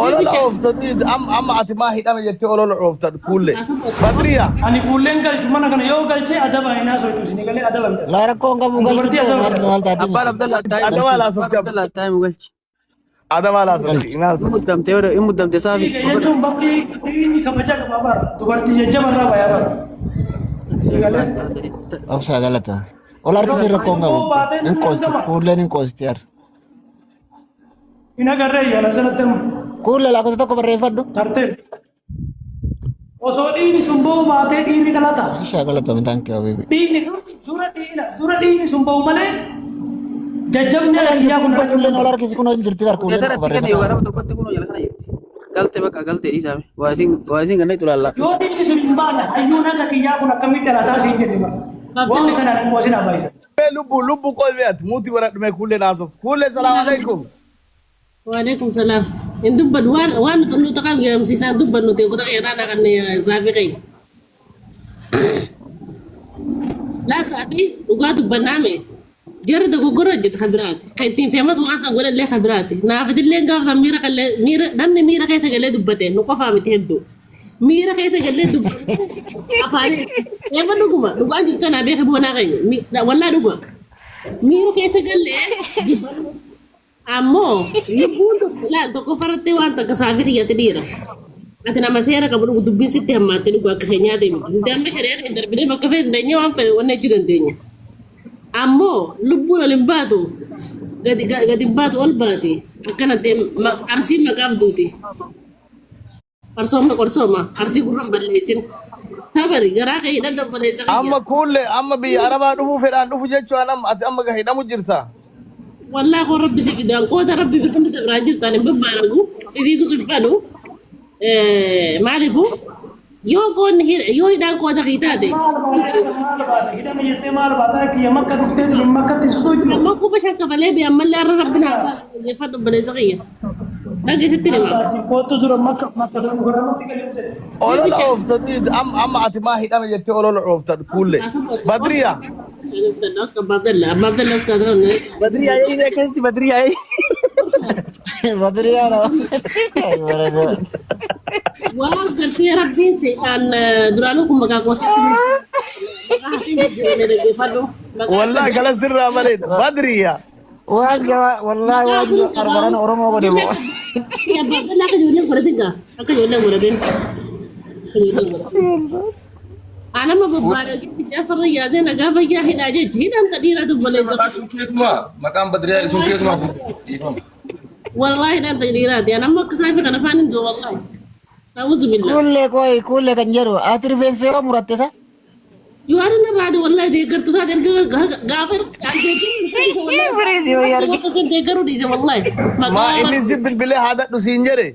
Olola oofta amma ati maa hidhame jettee olola oofta kuullee. Badriya. Ani kuulleen galchu mana kana yoo galchee adaba hin haasoitu isin galee adaba bitata. Laa rakkoon qabu galchi Dubartii koo adaba maal bitata. maal taate Abbaan Abdallaa taa'e Adaba galchi. laa Abbaan softi Abdallaa taa'e mu galchi. Adaba laa softi. galchi. Inaas. Hin muddamte yoo hin muddamte saafi. Dhiiga jechuun bakki inni kabaja qaba bara. Dubartii jajjaba irraa bayaa bara. Isin galee. Obsaa galata. Ol harkisii rakkoon qabu. Hin qoosti. Kuulleen hin qoosti har. Hin agarree yaala sanatti amma. Kuullee lakkoofsa tokko barreeffadhu. Tartee. Osoo dhiigni sun ba'u baatee dhiirri dhalata. Obsishaa galata mitaan kee habibi. Dhiigni dura dhiigna dura dhiigni sun ba'u malee jajjabni Ol kiyyaa kun harkisi dhalachuu kuulleen ol danda'a. harkisi kun ol jirti har kuulleen Teetara tokko itti kenni yookaan barreeffata. nama tokkotti kunoo jala kana jirti. Galte bakka galte dhiisaame. Waa isiin ganna itti ilaalla. Yoo dhiigni sun hin baane hayyuun akka kiyyaa kun akkamitti dhalataa siin jedhe bara. Waan kanaan hin qoosin abbaa isa. Lubbu lubbu qoy ati muutii godhadhu mee kuullee naasoftu. Kuullee salaam alaikum. Waalaikum salaam. Hin dubbadhu waan waan nuti nu taqaa jedhamsiisaan dubbannu ta'e kutaa jedhaa kan saafii keenya. Laa saafii dhugaa dubbannaame jarri dogoggora hojjete kan biraati. Kan ittiin feemas waan san godhallee kan biraati. Naafidillee gaafa san miira kallee miira namni miira keessa galee dubbate nu qofaa miti hedduu. Miira keessa galee dubbate afaanii eema dhuguma dhugaa jirtu kanaa beeke boonaa keenya wallaa dhuga. Miira keessa galee dubbannu. Ammoo lubbuun tokko laal tokko farrattee waan takka saafii kiyyatti dhiira. Ati nama seera qabu dhugu dubbiin sitti hammaatte dhugu akka keenyaa ta'e miti. Nuti amma shari'aan hin darbinee bakka fees dandeenye waan fedhe wanna jechuu dandeenya. Ammoo lubbuun ol hin baatu gadi gadi hin baatu ol baati. Akkana ta'e arsiin maqaaf duuti. Qarsooma qorsooma arsii gurra hin balleessin. Tabari garaa kee hidhadha obboleessa kiyya. Amma kuullee amma biyya Arabaa dhufuu fedhaan dhufu jechuun amma ati amma hidhamu jirta. Wallaahi koo rabbi si fidaan qooda rabbi bifa nuti biraan jirtaan hin babbaaragu fiigu sun fadhu maaliifu yoo qoonni yoo hidhaan qooda kii taate Maal baatee maal baate hidhame jettee maal baatee kiyya makka dhuftee jiru makkatti sutuu jiru. Amma 5000 kafalee bee ammallee har'a rabbi naa baasu dhaggeeffadhu obboleessa kiyya. Dhageessitti hima. Kootu dura makka makka dura mukarramatti galee jedhe. Olola oofta amma ati maa hidhame jettee olola oofta kuullee. Badriya. Badriyaa yaa'ii akkasitti badriyaa yaa'ii. Badriyaa nama. Waan gartee rabbiin seexaan duraanuu kun maqaa qosaatti maqaa hatiin jijjiirame dhaggeeffadhu. Maqaa Wallaahi galan sirraa bareeda. Badriya. Waan jabaa wallaahi maqaa waan afurii qabaa. qarqaran Oromoo godhe moo. Abbaa Abdallaa akka ijoolleen godhatin gaa akka ijoolleen godhatin. Akka ijoolleen godhatin. Anama bobbaadha Jaafarra yaasee nagaa fayyaa hidhaa jechi hidhaan ta dhiiraa obboleessa. Maqaan sun keetumaa maqaan Badriyaa sun keetumaa dhiifama. Wallaahi hidhaan ta dhiiraati. Anamma akka saafi kana afaan hin du'u wallaahi. Awuzu billah. Kuullee kooyi kuullee kan jedhu ati rifeensa yoo muratte sa. Yohaana narraa ade wallaahi deeggartu taate erga gaafa Firiisii wayii arge. deeggaruu dhiise wallaahi. Maa Maqaa inni si bilbilee haadhadhu siin jedhe.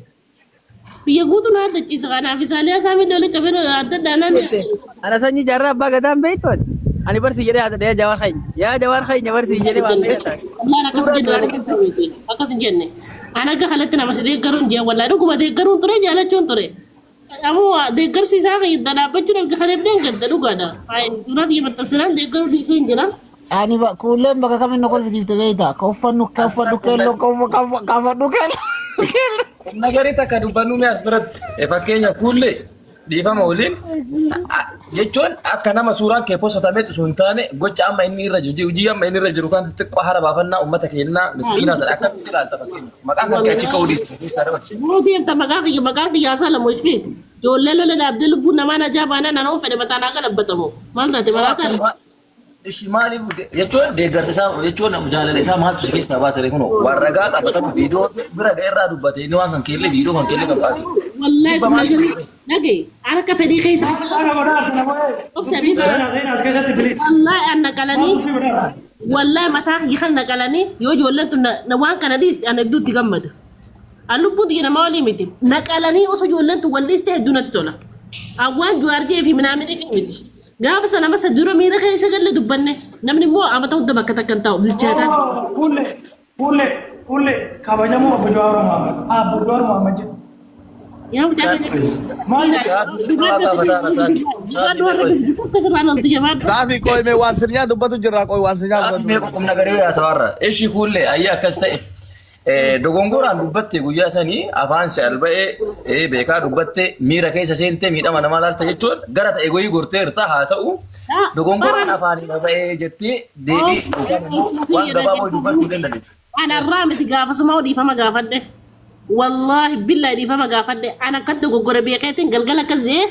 Biyya guutuu na addachiisa kanaaf isaalee isaa miidha waliin qabeen adda addaa Jette. Ana sanyii jaarraa abbaa gadaan beektu ani. Ani barsii jedhee haadha yaa jawaar keenya. Yaa jawaar keenya barsii jedhee waan beekata. Wallaan akkas Suuraa jenne duraanii akkas hin jenne. Ani akka kalatti nama si deeggaruun jee wallaan dhuguma deeggaruun ture jaalachuun ture. Ammoo deeggarsi isaa kan dhaabbachuun erga kaleef deeggarta dhugaadha. Suuraa kiyya maxxansinaan deeggaruu dhiisee hin jira. Ani kuulleen bakka kamiin na kolfisiifte beektaa? Ka uffannu ka uffadhu keelloo ka uffadhu keelloo. Nagarii takka dubbannu mee as biratti. Fakkeenya kuullee dhiifama waliin jechuun akka nama suuraan kee postatamee osoo hin taane gocha amma inni irra jiru hojii amma inni irra jiru kan xiqqoo hara baafannaa uummata keenyaa miskiinaa sana akkamitti ilaalta fakkeenya maqaan kan kee achi ka'uu dhiisu keessaa dabarse. Yoo deemta maqaa kiyya maqaa kiyya haasaa lama ishee ijoollee lola dhaabdee lubbuun namaa najaa baanaan anoo fedhe mataan haa galabbatamu. Maal taate maraa taate? Ishi maaliif jechuun deeggarsa isaa jechuun jaalala isaa maaltu si keessaa baasa ree kunoo waan ragaa qabatamu viidiyoo bira ga'e irraa dubbate inni waan kan keellee viidiyoo kan keellee kan baase. Wallahi Jibba kun maaliif nagarii dhagaye harka fedhii keessa Kana godhaa kana godhaa. obsa fi Seenaa seenaa as keessatti bilis. wallahi an naqalanii Maaltu si godhaa? wallahi mataa kiyya kan naqalanii yoo ijoolleen tun na waan kana dhiiste an hedduutti gammada. An lubbuun tiyya nama walii miti. Naqalanii osoo ijoolleen tun wal dhiiste hedduu natti tola. An waan Jawaar jee fi minaamini fi miti. Gaafa sana masa dura miira keessa galle dubbanne namni immoo amata hunda bakka takka hin taa'u bilchaataan. Kulle kulle kulle kabajamoo Obbo Jawaar Mohaammed. Abbo Jawaar Mohaammed jedhu. Yaa mucaa kana. Maal jedhu? Saafi waa gaafataa saafi. Jabaadhu warra akka sirraa loltu jabaadhu. Saafi qoy mee waan sirnyaa dubbatu jirra qoy waan sirnyaa Saafi dubbatu. mee qomna garee yaasawarra. Ishi kuullee ayyaa akkas ta'e. Dogongoraan dubbatte guyyaa sanii afaan si alba'ee beekaa dubbatte miira keessa seentee miidhama namaa laalta jechuun gara ta'e goyii gorteerta haa ta'u dogongoraan afaanii ba'ee jettee deebii yookaan immoo waan gabaaboo dubbachuu dandeessu. Anarraa miti gaafasuma dhiifama gaafadhe. Wallaahi billaahi dhiifama gaafadhe. Ana akka dogoggore beekeetiin galgala akkas jee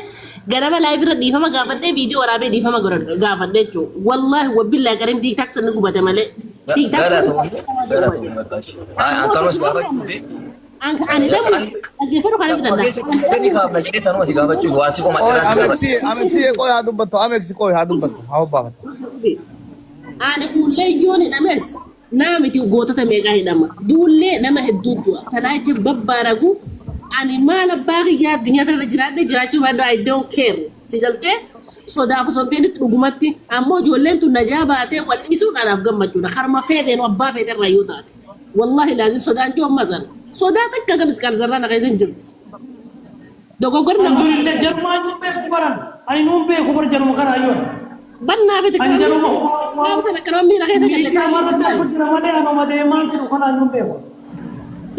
ganama live irra dhiifama gaafadhe, viidiyoo waraabee dhiifama gaafadhe jechuudha. Wallaahi wa billaahi gareen TikTok sanni gubate malee. Galatoomii galatoomii maqaashi. Akkanumas gaafachuu Ani dhabu dhaggeeffadhu kana bitadha. Gadi kaafna jedhee tanuma si gaafachuu waan si qoma Qoy dheeraa si gaafadha. Ameksi Ameksi qoy haa dubbattu, Ameksi qoy haa dubbattu haa obbaafattu. Ani fuullee yoon hidhames naa miti, gootota meeqaa hidhama. Duullee nama hedduu du'a. Tanaa jecha babbaaragu ani maal abbaa kiyyaa addunyaa kanarra jiraadhe jiraachuu baadhu, I don't care. Si galtee sodaaf osoo hin ta'in dhugumatti ammoo ijoolleen tun najaa baatee wal dhiisuun anaaf gammachuudha. Karma feeteen abbaa feeterraa yoo taate. Wallahi laazim sodaan jiru amma sana. Sodaa takka gamis qarzarraa na keessa hin jirtu. Dogoggorri nama Alhamdulillah, jarumaa nuun beeku baran. Ani nuun beeku bar jaruma kana ayyoon. Bannaa fi An jaruma gaafa sana akkanuma miira keessa galle miidiyaa irratti isaa jira malee anuma deemaa jiru kana nuun beeku.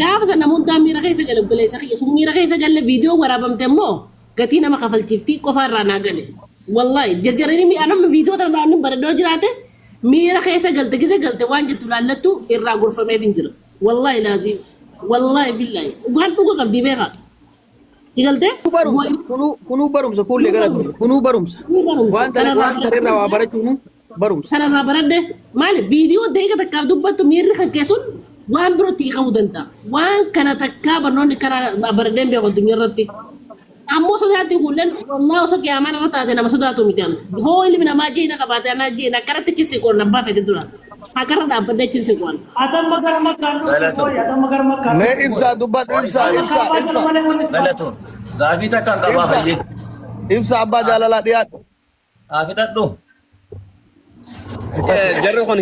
Gaafa sana namoota miira keessa gale, obboleessa kiyya sun miira keessa galle, viidiyoo waraabamte immoo gatii nama kafalchiiftii qofa irraa naa gale. Wallahi jarjaranii mi'a nama viidiyoo tana irraa inni bareedoo jiraate miira keessa galte gise galte waan jettu laallattu irraa gorfameetiin jira. Wallahi laaziim. Wallahi billahi. Dhugaan dhuga qabdii beekaa. Si galtee? Barumsa kunuu barumsa kuullee gara kunuu barumsa. Waan tana waan tarreerraa waa barachuun barumsa. Kanarraa baradhe maali, viidiyoo daqiiqa takkaaf dubbattu miirri kan keessun waan birootti hiikamuu danda'a. Waan kana takkaa barnoonni karaa baradheen beeku addunyaa irratti. Ammoo sodaatti kuulleen wallaa osoo qiyaamaan irra taate nama sodaatu miti amma. Hoo ilmi namaa jiina qabaate anaa jiina akkanatti cisi qoon abbaa fedhe dura. Akarra dhaabbadhee cisi qoon. Atamma gara makkaan dhufu, atamma gara makkaan. Mee ibsaa dubbadhu, ibsaa ibsaa ibsaa. Galatoon. Gaafii takka hin qabaa fayyee. Ibsa abbaa jaalalaa dhiyaadhu. Haa fixadhu. Jarri kun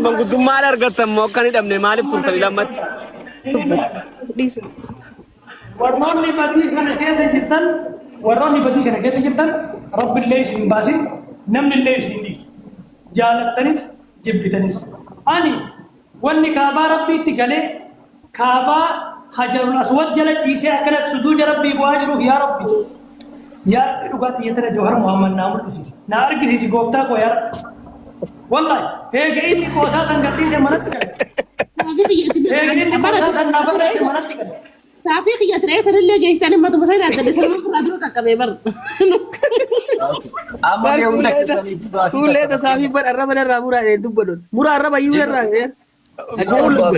manguddummaa argattan moo akka hin hidhamne maaliif turtanii lammatti? Warroonni badii kana keessa jirtan, warroonni badii kana keessa jirtan, Rabbillee isin hin baasin, namni illee isin hin dhiisu. Jaalattanis jibbitanis. Ani wanni kaabaa Rabbiitti galee kaabaa Hajarul Aswad jala ciisee akkana sujuuda Rabbii bu'aa jiruuf, yaa Rabbi, yaa Rabbi, dhugaa tiyyatana Jawhar Muhammad naa mul'isiisi. Naa argisiisi gooftaa koo, yaa Rabbi. Wallahi eega inni qoosaa san gadhiise manatti gale. Eega inni qoosaa san naa barreesse manatti gale. Saafii kiyya tiree sanillee geessitan matuma sana adda adda sanuma irraa dura qaqqabee bar. Amma mee hunda keessaniif gaafii Fuullee takka tasaafii bar arraba narraa muraa jedhee dubbadhu. Muraa arraba iyyuu narraa jedhee.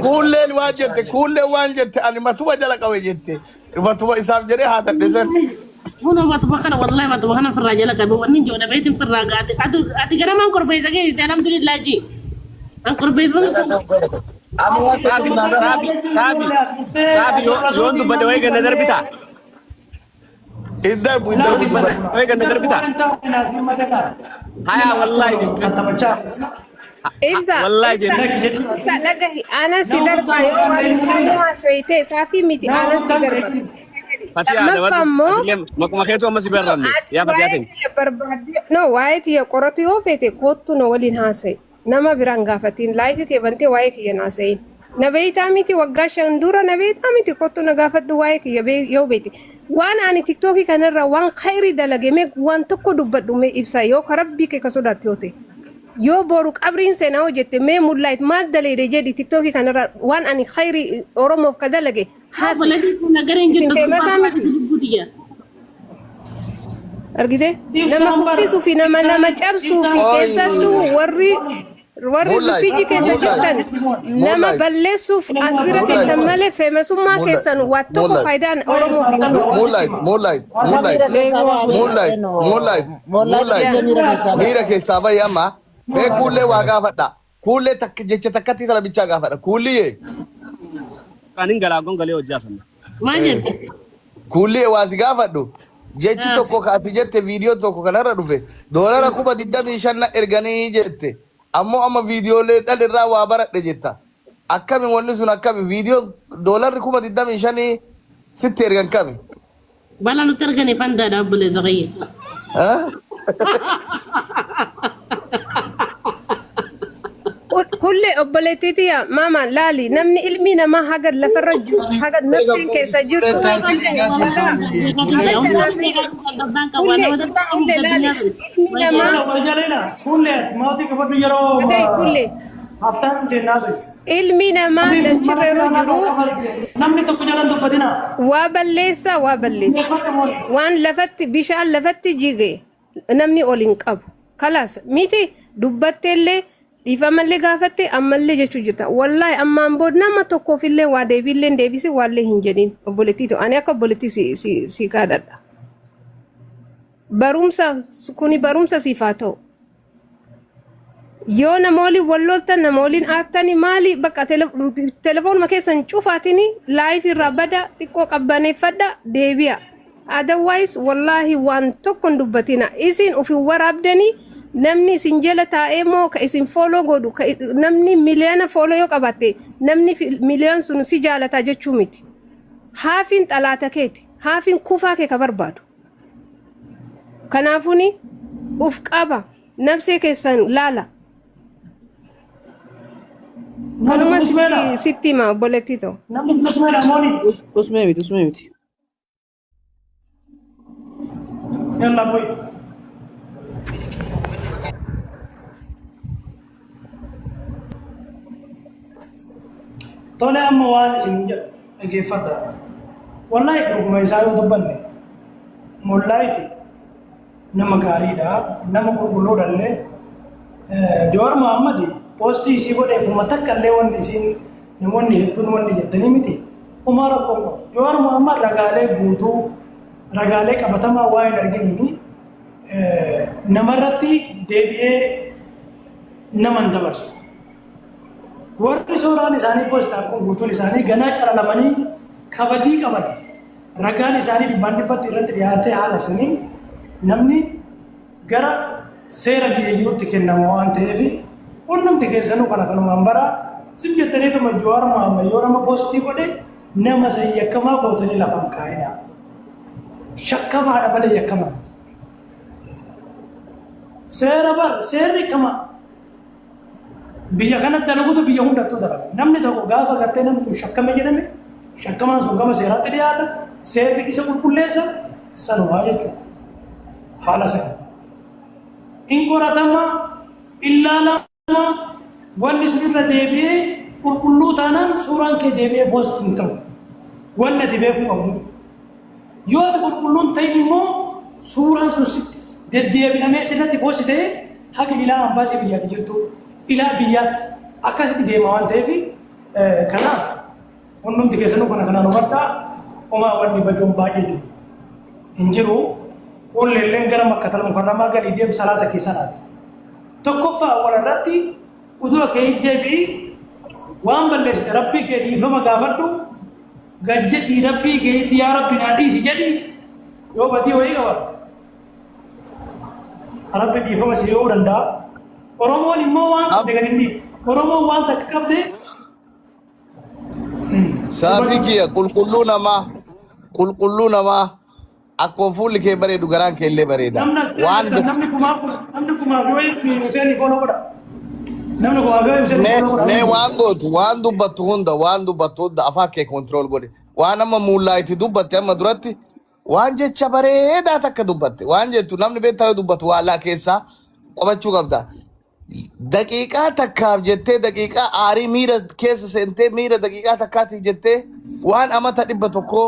Kuulleen waan jette, kuulleen waan jette, ani matuma jala qabe jette. Matuma isaaf jedhee haa tadhisan. Kunoo matuma kana, wallahi matuma kana firraa jala qabe wanni ijoo dhabeetiin firraa gaate. Ati ganamaan korbeessa geessite, alhamdulillah ji. An korbeessa Amma waan Saafi tokko naa saafi saafi saafi yoon dubbadhe wayii ganna darbitaa? Hin darbu, hin darbu, dubbadhu. Wayii ganna darbitaa? Haya wallahi Ibsa, wallahi ibsa, jenna. ibsa dhagahi. Aanan si darba yoo waan hin taane haasoyte saafii miti, aanan si darba. Fatiyaa Lammaffaa immoo maquma keetu amma si beerramne ati yaa fatiyaa waa'ee teenya. kiyya barbaadde no waa'ee tiyya qoratu yoo feete koottu na waliin haasa'i. Nama biraan gaafatiin live kee bantee waa'ee kiyya na haasa'iin. Na beeytaa miti, waggaa 5 dura na beeytaa miti, kottu na gaafadhu waa'ee kiyya yoo beekte. Waan ani TikTokii kanarraa waan khayrii dalage mee waan tokko dubbadhu mee ibsa, yoo ka rabbii kee ka sodaattu yoo ta'e. Yoo boru qabriin seenaa hojjette mee mullaayit maal daleede jedhi, TikTokii kanarraa waan ani khayrii Oromoof ka dalage haasi. Obboleettiin kun nagareen Isin jirtu feemasaa miti. lubbuu Argite? Nama kuffisuu fi nama cabsuu fi keessattuu warri Moonlight, rufiji keessa Moonlight, jirtan nama Moonlight, balleessuuf as bira Moonlight, teettan malee feemasummaa Moonlight, keessan waa tokko Moonlight, faayidaan Oromoof hin qabu. Moonlight, Moonlight, Moonlight, Miira keessaa ba'a. Moonlight, Moonlight, Moonlight Moonlight. miira keessaa ba'a. Miira keessaa bahi amma. Mee kuullee waa gaafadha. Kuullee takka jecha takkatti tana bichaa gaafadha. Kuulliyyee. Kanin galaagoon galee hojjaa sana. Maal jette? Kuulliyyee, waa si gaafadhu. Jechi tokko ka ati jette viidiyoo tokko kanarra dhufe doolara 25,000 na erganii jette. Ammoo amma viidiyoolee dhalirraa waa baradhe jetta. Akkami wanni sun, akkami viidiyoo doolarri 25,000 sitti ergan kami? Balaa nutti arganii fandaadha obboleessa kiyya. Ah? Kulle obboleettii tiyya maama laali namni ilmi namaa haga lafarra jiru haga nafsiin keessa jirtu kulle kulle laali ilmi namaa Wal jaleena kulle ati maatii qabadhu yeroo dhagahi kulle haftaan kennaa sun. ilmi namaa dachirra yeroo jiru Namni tokko jalan dubbatina. waa balleessa waa balleessa waan lafatti bishaan lafatti jige namni ol hin qabu. Kalaas miti dubbatteellee dhiifamallee gaafatte ammallee jechuu jirta. Wallaahi ammaan booda nama tokkoofillee waa deebiillee hin deebisi waallee hin jedhin obboleettii ta'u. Ani akka obboleettii si, si, si kaadhadha. Barumsa kuni barumsa siif haa ta'u. Yoo nama waliin wal loltan nama waliin aattani maali bakka telefoonuma keessan cufaatini live irraa bada xiqqoo qabbaneeffadha deebi'a. Otherwise wallaahi waan tokko hin dubbatina. Isin ufin waraabdanii namni isin jala taa'ee moo ka isin follow godhu ka namni miliyoona follow yoo qabaatte namni miliyoon sun si jaalataa jechuu miti. Haafiin xalaata keeti. Haafiin kufaa kee ka barbaadu. Kanaafuni uf qaba nafsee keessan laala. Kanuma sitti sitti hima obboleettii ta'u. Namni kunis mooni. Usmee miti usmee miti. Yalla boy. Tole amma waan isin jedhu dhaggeeffadha. Wallahi dhuguma isaa yoo dubbanne mollaayiti nama gaariidha nama qulqulluudha illee Jawaar Mohammad poostii isii godheef uma takka illee wanni isiin namoonni hedduun wanni jettanii miti homaa rakkoo hin qabu. Jawaar Mohammad ragaalee guutuu ragaalee qabatamaa waa hin arginiini namarratti deebi'ee nama hin dabarsu. Warri suuraan isaanii poostaan kun guutuun isaanii ganaa calalamanii kabadii qaban ragaan isaanii dhibbaan dhibbatti irratti dhiyaatee haala sanii namni gara seera biyya jirutti kennama waan ta'eef hundumti keessanuu kana kanumaan bara sim jettaniituma Jawaar Mohaammed yoo nama poostii godhe nama san yakkamaa gootanii lafan kaa'inaa. Shakkamaadha malee yakkamaa miti. Seera bar seerri kama biyya kanatti dalagutu biyya hundattuu dalaga. Namni tokko gaafa gartee namni kun shakkame jedhame shakkamaan sun gama seeraatti dhiyaata seerri isa qulqulleessa sanumaa jechuudha. Haala sana. In qoratama, in laalama, wanni sun irra deebi'ee qulqulluu taanaan suuraan kee deebi'ee post hin ta'u. Wanni ati beekuu qabdu. Yoo ati qulqulluun ta'in immoo suuraan sun sitti deddeebi'amee sirratti post ta'ee haga ilaa ambaasii biyyaatti jirtu ilaa biyyaatti akkasitti deema waan ta'eef kanaaf hundumti keessanuu kana kanaan hubadhaa homaa wanni bajoon baay'ee jiru hin jiru. Qulleelleen gara Makkatal Mukarramaa galii deem salaata kee salaati. Tokkoffaa awwala irratti udura kee deebi'i waan balleessite rabbii kee dhiifama gaafadhu gad jedhii rabbii keetti yaa rabbi naa dhiisi jedhi yoo badii wayii qabaatte rabbi dhiifama si godhuu danda'a. Oromoon immoo waan qabde gad hin dhiiftu. Oromoon waan takka qabde Saafii kiyya qulqulluu namaa qulqulluu namaa akkuma fuulli kee bareedu garaan kee illee bareeda. Namni as Waan keessa namni kumaa namni kumaa fi wayii Hussein follow godha. Namni kumaa fi wayii Hussein mee follow godha. mee waan gootu waan dubbattu hunda waan dubbattu hunda afaan kee control godhi. Waan amma muullaa itti dubbatte amma duratti waan jecha bareedaa takka dubbatte waan jettu namni beektaa yoo dubbatu waan laa keessaa qabachuu qabda. Daqiiqaa takkaaf jettee daqiiqaa aarii miira keessa seentee miira daqiiqaa takkaatiif jettee waan amata 100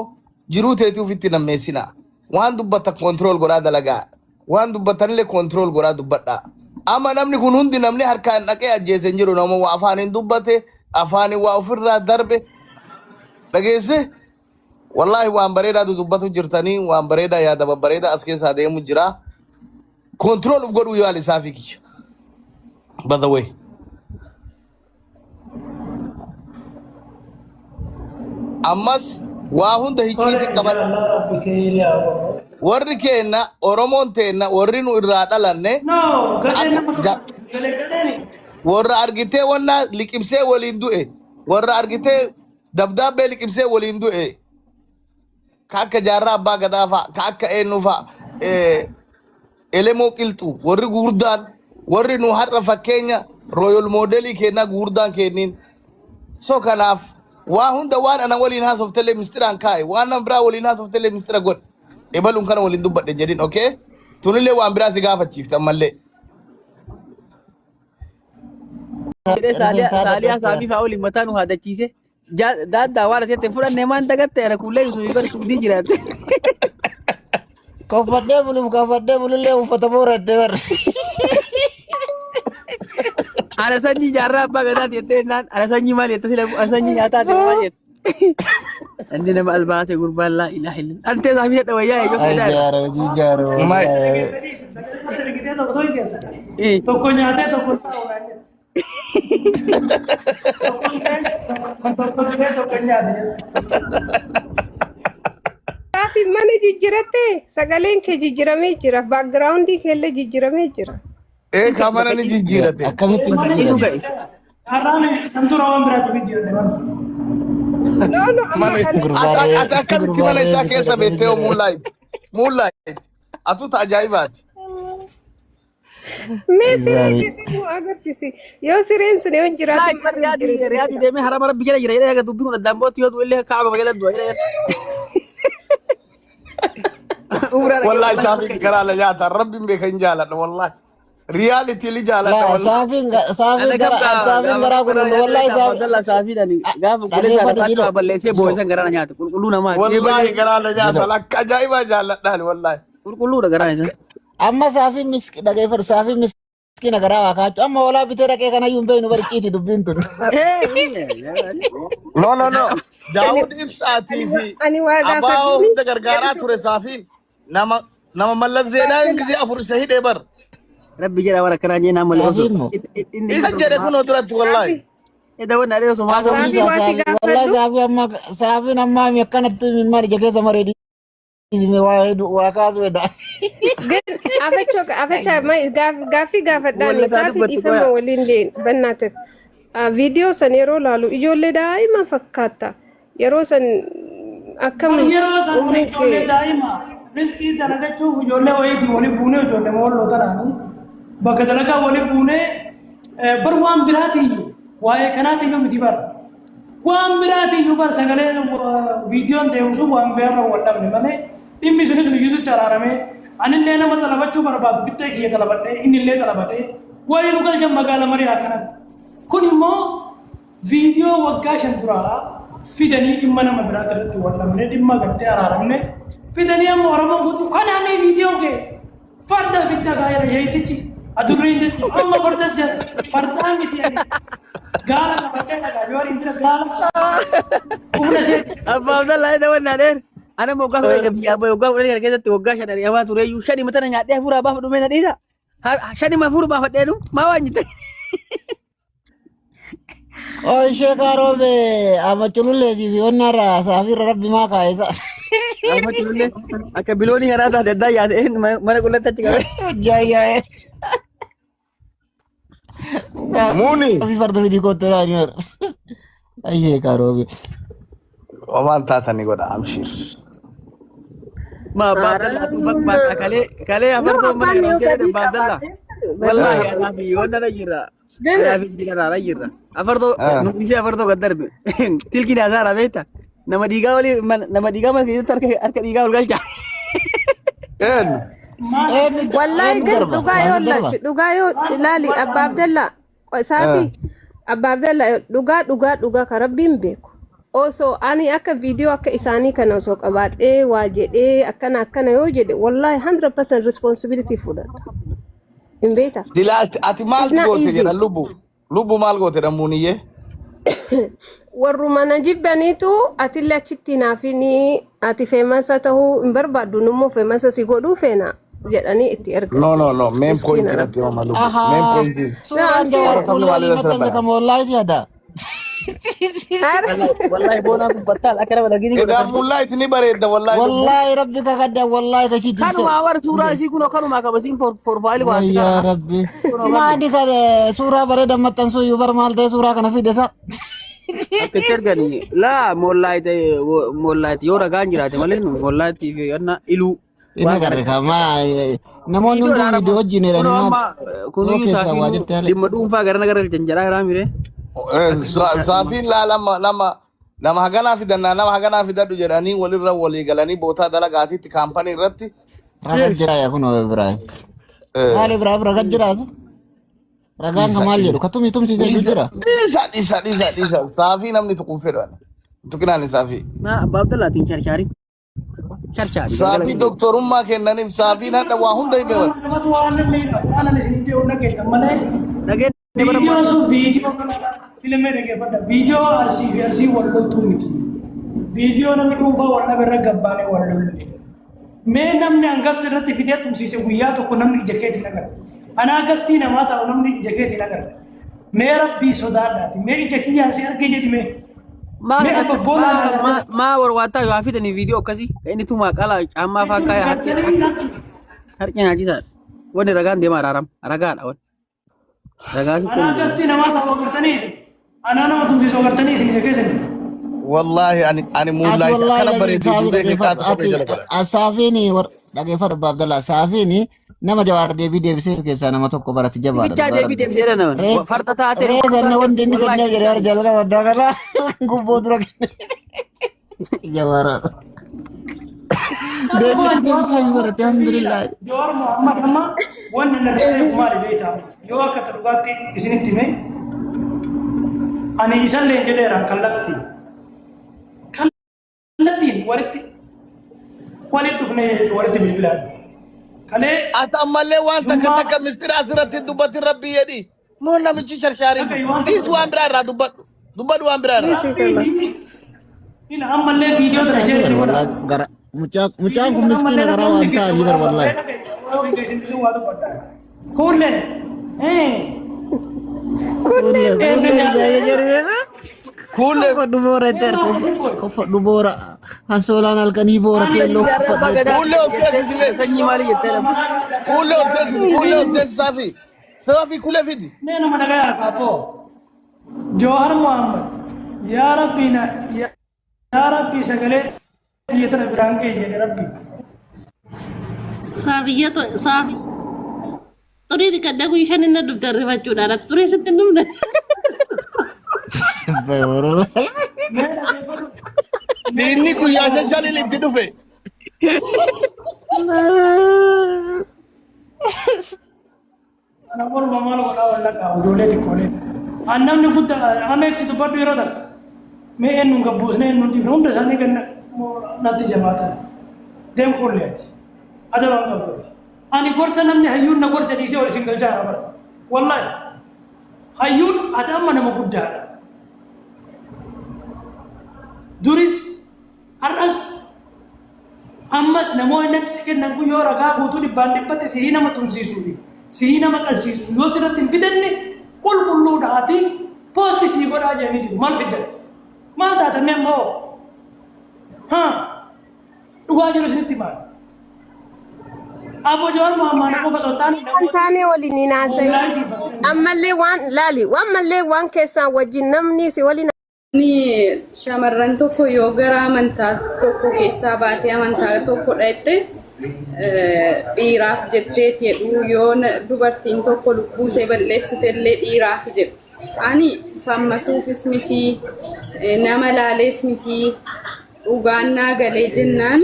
jiruu teetii ofitti nammeessinaa. Waan dubbattan control godhaa dalagaa. Waan dubbattanillee control godhaa dubbadhaa. Amma namni kun hundi namni harkaan dhaqee ajjeese hin jiru. Nama waa afaaniin dubbate afaaniin waa ofirraa darbe dhageesse. Wallaahi waan bareedaatu dubbatu jirtanii waan bareedaa yaada babbareedaa as keessaa deemu jira. Control of godhuu yaali saafii kiyya. By the way. Ammas waa hunda Tole hicciitii qabadhu. inshallah rabbi kee yaa godhu. Warri keenna Oromoon teenna warri nu irraa dhalanne No, gadheen akka nama tokko galee gadheeni. warra argitee wanna liqimsee waliin du'e warra argitee dabdaabbee liqimsee waliin du'e ka akka jaarraa abbaa gadaa fa'a ka akka eenyu fa'a elemoo qilxuu warri gurguddaan warri nu har'a fakkeenya Royal moodelii kennaa guurdaan kenniin. So kanaaf waa hunda waan ana waliin haasoftellee mistiraan kaa'e, waan nama biraa waliin haasoftellee mistira godhe. Ebaluun kana waliin dubbadhe jedhin, okay? Tunillee waan biraa si gaafachiifte ammallee. Jedhee Rifeensa saaliyaa haadha saamii fa'aa waliin mataa nu haadachiise. Daaddaa waan ati jette fudhannee maan dagatte ana kuullee Yuusufii bar suudii jiraatte. Kaffadhee buluuf kaffadhee bulullee uffata boorattee bar. Ana sanyii jaarraa abbaa gadaati jettee jennaan ana sanyii maal jette sila ana sanyii nyaataati maal jette. Inni nama albaate gurbaan laa ilaaha illallah. Antee saamii dhadha wayyaa eeyyoo Ay fedhaa. jaara hojii jaara Maay. wallahi. Sagalee ergitee tokko tokko keessa. Tokko nyaatee tokko taa'u naan jette. Tokko illee tokko illee tokko nyaate jette. Saafi mana jijjiratte sagaleen kee jijjiramee jira. Backgroundii kee illee jijjiramee jira. Ee ka mana ni jijjiirate. Akkamitti hin Mana Isu jijjiiramne? ka'e. Har'aan kan tura waan biraatiif jijjiirame mana. No, no, amma Mana kana Gurbaaree ati akkamitti mana gurbaaree isaa bitee keessa dhaqee beektee jijjiirame. moonlight moonlight atu ta ajaa'ibaati. Mee siree Gaarii. keessatti nu agarsiisi. Yoo sireen sun yoo hin Laa jiraatin bar mana riyaadii jijjiirate riyaadii jira. deemee harama rabbi jala jira jedhee egaa dubbiin kun addaan bootti yoo du'e illee kaaba jala du'a jedhee. Umraa dhaqee Wallahi wallahi saafiin garaa la nyaata rabbiin beeka hin jaaladha wallahi. Reality li jaaladha Laa wallahi. saafiin saafiin Ana gara gabba saafiin gaafa garaa garaa qulqullu nyaata wallahi beektaa saafi Abdallah saafiidhaan gaafa obboleessa dhaggeeffadhu haadha jilo faatti balleessee jilo boo'isan garaa na nyaata qulqulluu namaati. Ee Wallahi baay'ee garaa la nyaata jilo lakka ajaa'ibaa jaaladhaan wallahi. qulqulluudha garaan isaa. amma saafiin miski dhaggeeffadhu saafiin miskina garaa waa kaachuu amma hoolaa bitee dhaqee kanayyuu hin beeknu barciiti dubbiin tun. No, no, no. Daawud Ibsaatii fi Ani waa Abaa'oo gaafadhuuni. hunda gargaaraa ture saafiin nama nama Mallas Zeenaawin gisee afur isa hidhee bar. Rabbi jedha waan akkanaa jee nama malee osoo Saafiin moo inni Isa jedhe kunoo duratti wallahi. Edda wanna adee osoo haasa'u Saafii Saafii waa si saafii wallahi gaafadhu. saafii amma saafiin amma akkanatti mimmaan ija keessa maree dhiisime waa hedduu waa kaasuu hedha. Gan afachoo afacha gaaffii gaafadhaani Walla isaa saafii dubbatti dhiifama qoya. waliin bannaate. Viidiyoo san yeroo laalu ijoollee daa'ima fakkaata. Yeroo san akkam Yeroo san umriin ijoollee kee daa'ima riskii dalagachuuf ijoollee wayiitiin waliin buunee ijoollee walloo tanaanii bakka dalagaa waliin buunee bar waan biraatiyyuu waa'ee kanaatiyyuu miti bar waan biraatiyyuu bar sagalee viidiyoon deemu sun waan biraarra wal dhabne malee dhimmi sunis nuyyuutti araaramee anillee nama xalabachuu barbaadu qixxee kiyya xalabadhee innillee xalabatee walii nu galchan magaala marii akkanatti kun immoo viidiyoo waggaa 5 duraa fidanii dhimma nama biraati irratti wal dhabne dhimma gartee araaramne fidanii amma Oromoon guutuu kanaanii viidiyoon kee farda fidda gaa'ela sheeytichi adurreen jechuun amma farda seera fardaa miti ani gaala qabadhee dhagaa yoo hin bira gaala humna seeti. Abbaa Abdallaa edda wanna dheer. Ana moggaa fudhate biyyaa bahe waggaa 10 kana keessatti waggaa 5 ari'amaa tureyyuu shani matana nyaadhee hafuuraa baafadhu mee na dhiisa. Shani hafuura baafadheenu maa waan jette. Oo ishee kaaroobe amachululleetii fi onnarraa saafiirra rabbi maa kaa'e isa. Amma culullee akka biloonii karaa taate addaa yaate mana qullatti achi qabe. Jaayyaa'e. Muuni. Saafii farda miti kootte raaniyoor. Ayyee kaaroobe. Omaan taatanii godha amshiir. Ma abbaa Abdallaa tu bak bakka kalee kalee No, afartoo mana abbaan yeroo yoo seera badii abbaa Abdallaa. qabaate badii Wallaahi qaba. anaa fi yoon nana jirra. Gana Anaa fi jira nana jirra. Afartoo nuffisee afartoo gad darbe. Tilki naasaara beekta. Nama dhiigaa olii nama dhiigaa mana keessatti harka harka dhiigaa ol galcha. Eenyu? Eenyu Wallahi eenyu gan darba? dhugaa yoo Eenyu darba? laachu dhugaa yoo ilaali abbaa Abdallaa saafi abbaa Abdallaa dhugaa dhugaa dhugaa ka rabbiin beeku. Osoo ani akka viidiyoo akka isaanii kana osoo qabaadhee waa jedhee akkana akkana yoo jedhe wallahi 100% responsibility fudhadha. Hin beekta? Sila ati It's maaltu not goote easy. jedhan lubbu. Lubbu maal goote dhammuuniyyee? Warruma na jibbaniitu atillee achitti naafini ati feemasa ta'uu hin barbaaddu nummoo feemasa si godhuu feena jedhanii itti ergan. No, no, no. Main point Miskiina irratti rabbi. hima lubbu. Main Ahaa. point. No, I'm Suuraan jawaar serious. Qoratamni fuullee maal olii irratti maxxanse rabbana? kama wallaahi yaada. Ara. Wallahi boonaa kun battaal akka nama dhagini Edaa godhatan. mullaa itti ni bareedda wallahi lubbu. Wallaahi rabbi kakadda wallaahi kashiitti Kanuma awar suuraa isii kun kanuma qabasiin forfaayili waan Wayyaa kana. rabbi. Kunoo qabdi. Maali ka suuraa bareeda maxxansuu iyyuu bar maal ta'e suuraa kana fide sa. Akka itti ergani laa moollaayite moollaayite yoo ragaan jiraate malee moollaayitii fi anna iluu. Inni Waan kana agarre kamaa namoonni viidiyoo hunduu raarama viidiyoo wajjin kunoo jedhanii amma maal yoo kunuyyuu keessaa waa saafiinuu jette haala. dhimma dhuunfaa gara nagara galchan jedhaa jiraa mire. Saafiin laa lama lama nama haganaa fidannaa nama haganaa fidadhu jedhanii walirra walii galanii bootaa dalagaatitti kaampanii irratti. Ragaa jira yaa kunoo Ibrahim. Maal Ibrahim ragaa jiraas? Ragaan ka Dhiisa maal jedhu ka tumii tumsiisee dhiisa jira. dhiisa dhiisa dhiisa dhiisa saafii namni tuquun fedhu ani. Tuqinaan saafii. Maa abbaa Abdallaatiin charchaari. Charchaari galgala Saafii keenya. doktorummaa kennaniif saafiin hadha waa hunda hime wal. Namatu waan namni waan ani isin jedhu dhageettan malee Dhageenne bara viidiyoo sun viidiyoo kana filimee dhageeffadha. Viidiyoo Arsii fi Arsii wal loltuu miti. Viidiyoo namni dhuunfaa wal dhabe irra gabbaanee wal lolle. Mee namni hangasti irratti fidee tumsiise guyyaa tokko namni ija keetiin agarta. Anaa gastii namaa ta'u namni ija keetiin agarta. Mee rabbii sodaadhaati. Mee ija kiyyaan si arge jedhi mee. Maa Mee kanatti abba boolaa maa na maa agartee. maa warwaattaa yoo fidanii viidiyoo akkasii kan inni tumaa qala caammaa faa kaaya harki harki nyaachisaa. Wanni ragaan deemaa araaram ragaadha wanni. Ragaan kun Anaa gastii namaa ta'u agartanii isin. Anaa nama tumsiisu agartanii isin ija keessanii. Wallaahi ani ani Ati muullaa wallaahi akkana lazi bareedduu saafii duubee kee dhageeffadhu kaatu kophee ati jala godha. saafiin dhageeffadhu Abbaa Abdallaa saafiin nama jawaar deebii deebisee keessaa nama tokko barate jabaadha Bichaa dhugaa deebii rabbi. deebisee dha Rees farda taatee rees dhugaa anna taatee wanti inni wallaahi kenneef jedhee warra jalqaba addaa kana gubboo dura kenne jawaara. Deebisee deebisaa hin barate alhamdulillah. Jawaar Muhammad amma wanni inni irra beeku maali beektaa? Yoo akka dhugaatti isinitti hime ani isallee jedheera kallattii. Kallattiin walitti walitti dhufne jechuudha walitti bilbilaan. Kalee Ati ammallee waan takka Jummaa takka mistira asirratti dubbatti rabbii jedhi. Moo namichi sharshaariin dhaga'i waan dhiis tokko waan biraa irraa dubbadhu. Dubbadhu waan biraa irraa. Dhiisii kana. Ila ammallee viidiyoo tana Akka ishee inni itti godha. wallahi gara mucaa mucaan Viidiyoo kun tana miskiina ammallee garaa namni waan hundi ta'anii keessa bar godha. wallahi. Kuullee. Kuullee Kuullee kuullee Eenyu ijaa jedhu Kuullee Koffadhu boora itti koffadhu boora hansoolaan halkanii boora keelloo Jaarraa abbaa koffadhu gadaa kuullee of jettee seensisi mee. sanyii maali jettee dha. Kuullee of seensisi kuullee of seensisi saafii. Saafii kuulee fidi. Mee nama dhagayaa kaapoo. Jawahar Muhammad. Yaa Rabbi na yaa Rabbi sagalee tiyya tana biraan ga'e jedhe Rabbi. Saafiyyatu saafi xurii dhiqadhee guyyaa shan inni dhufte rifachuudhaan ati xurii sitti hin dhufne. Astagfirullah. Mee dhaggeeffadhu. Dhiinni guyyaa shan shaniin itti dhufe. Kana morma maal godhaa wallaqaa ijoollee xiqqoolee. An namni guddaa ameeksi dubbadhu yeroo takka. Mee eenyuun gabbuusne eenyuun dhiifne hunda isaanii ganna natti jabaatan. Deem kulleeti. Adabaan qabdooti. Ani gorsa namni hayyuun na gorsa dhiisee ol isin galchaa jira bara. Wallaahi. Hayyuun ati amma nama guddaadha. Duris har'as Ammas namoonni natti si kennan kun yoo ragaa guutuu dhibbaan dhibbatti sihii nama tumsiisuu fi sihii nama qalsiisu yoo sirratti hin fidanne qulqulluudha ati poosti sii godhaa jedhanii jiru. Maal fiddan? Maal taatan mee amma hoo? Haa? Dhugaa jiru isinitti maal? Abbo Jawaar Mohaammed qofa osoo hin taane Waan namoota taane waliin hin haasa'in. Ammallee waan laali waan mallee waan keessaa wajjin namni si waliin Ni shamarran tokko yoo gara amantaa tokko keessaa baatee amantaa tokko dhaqxe dhiiraaf jettee jedhu yoo dubartiin tokko lubbuu ishee balleessite illee dhiiraaf jedhu. Ani fammasuufis miti nama laalees miti dhugaan naa galee jennaan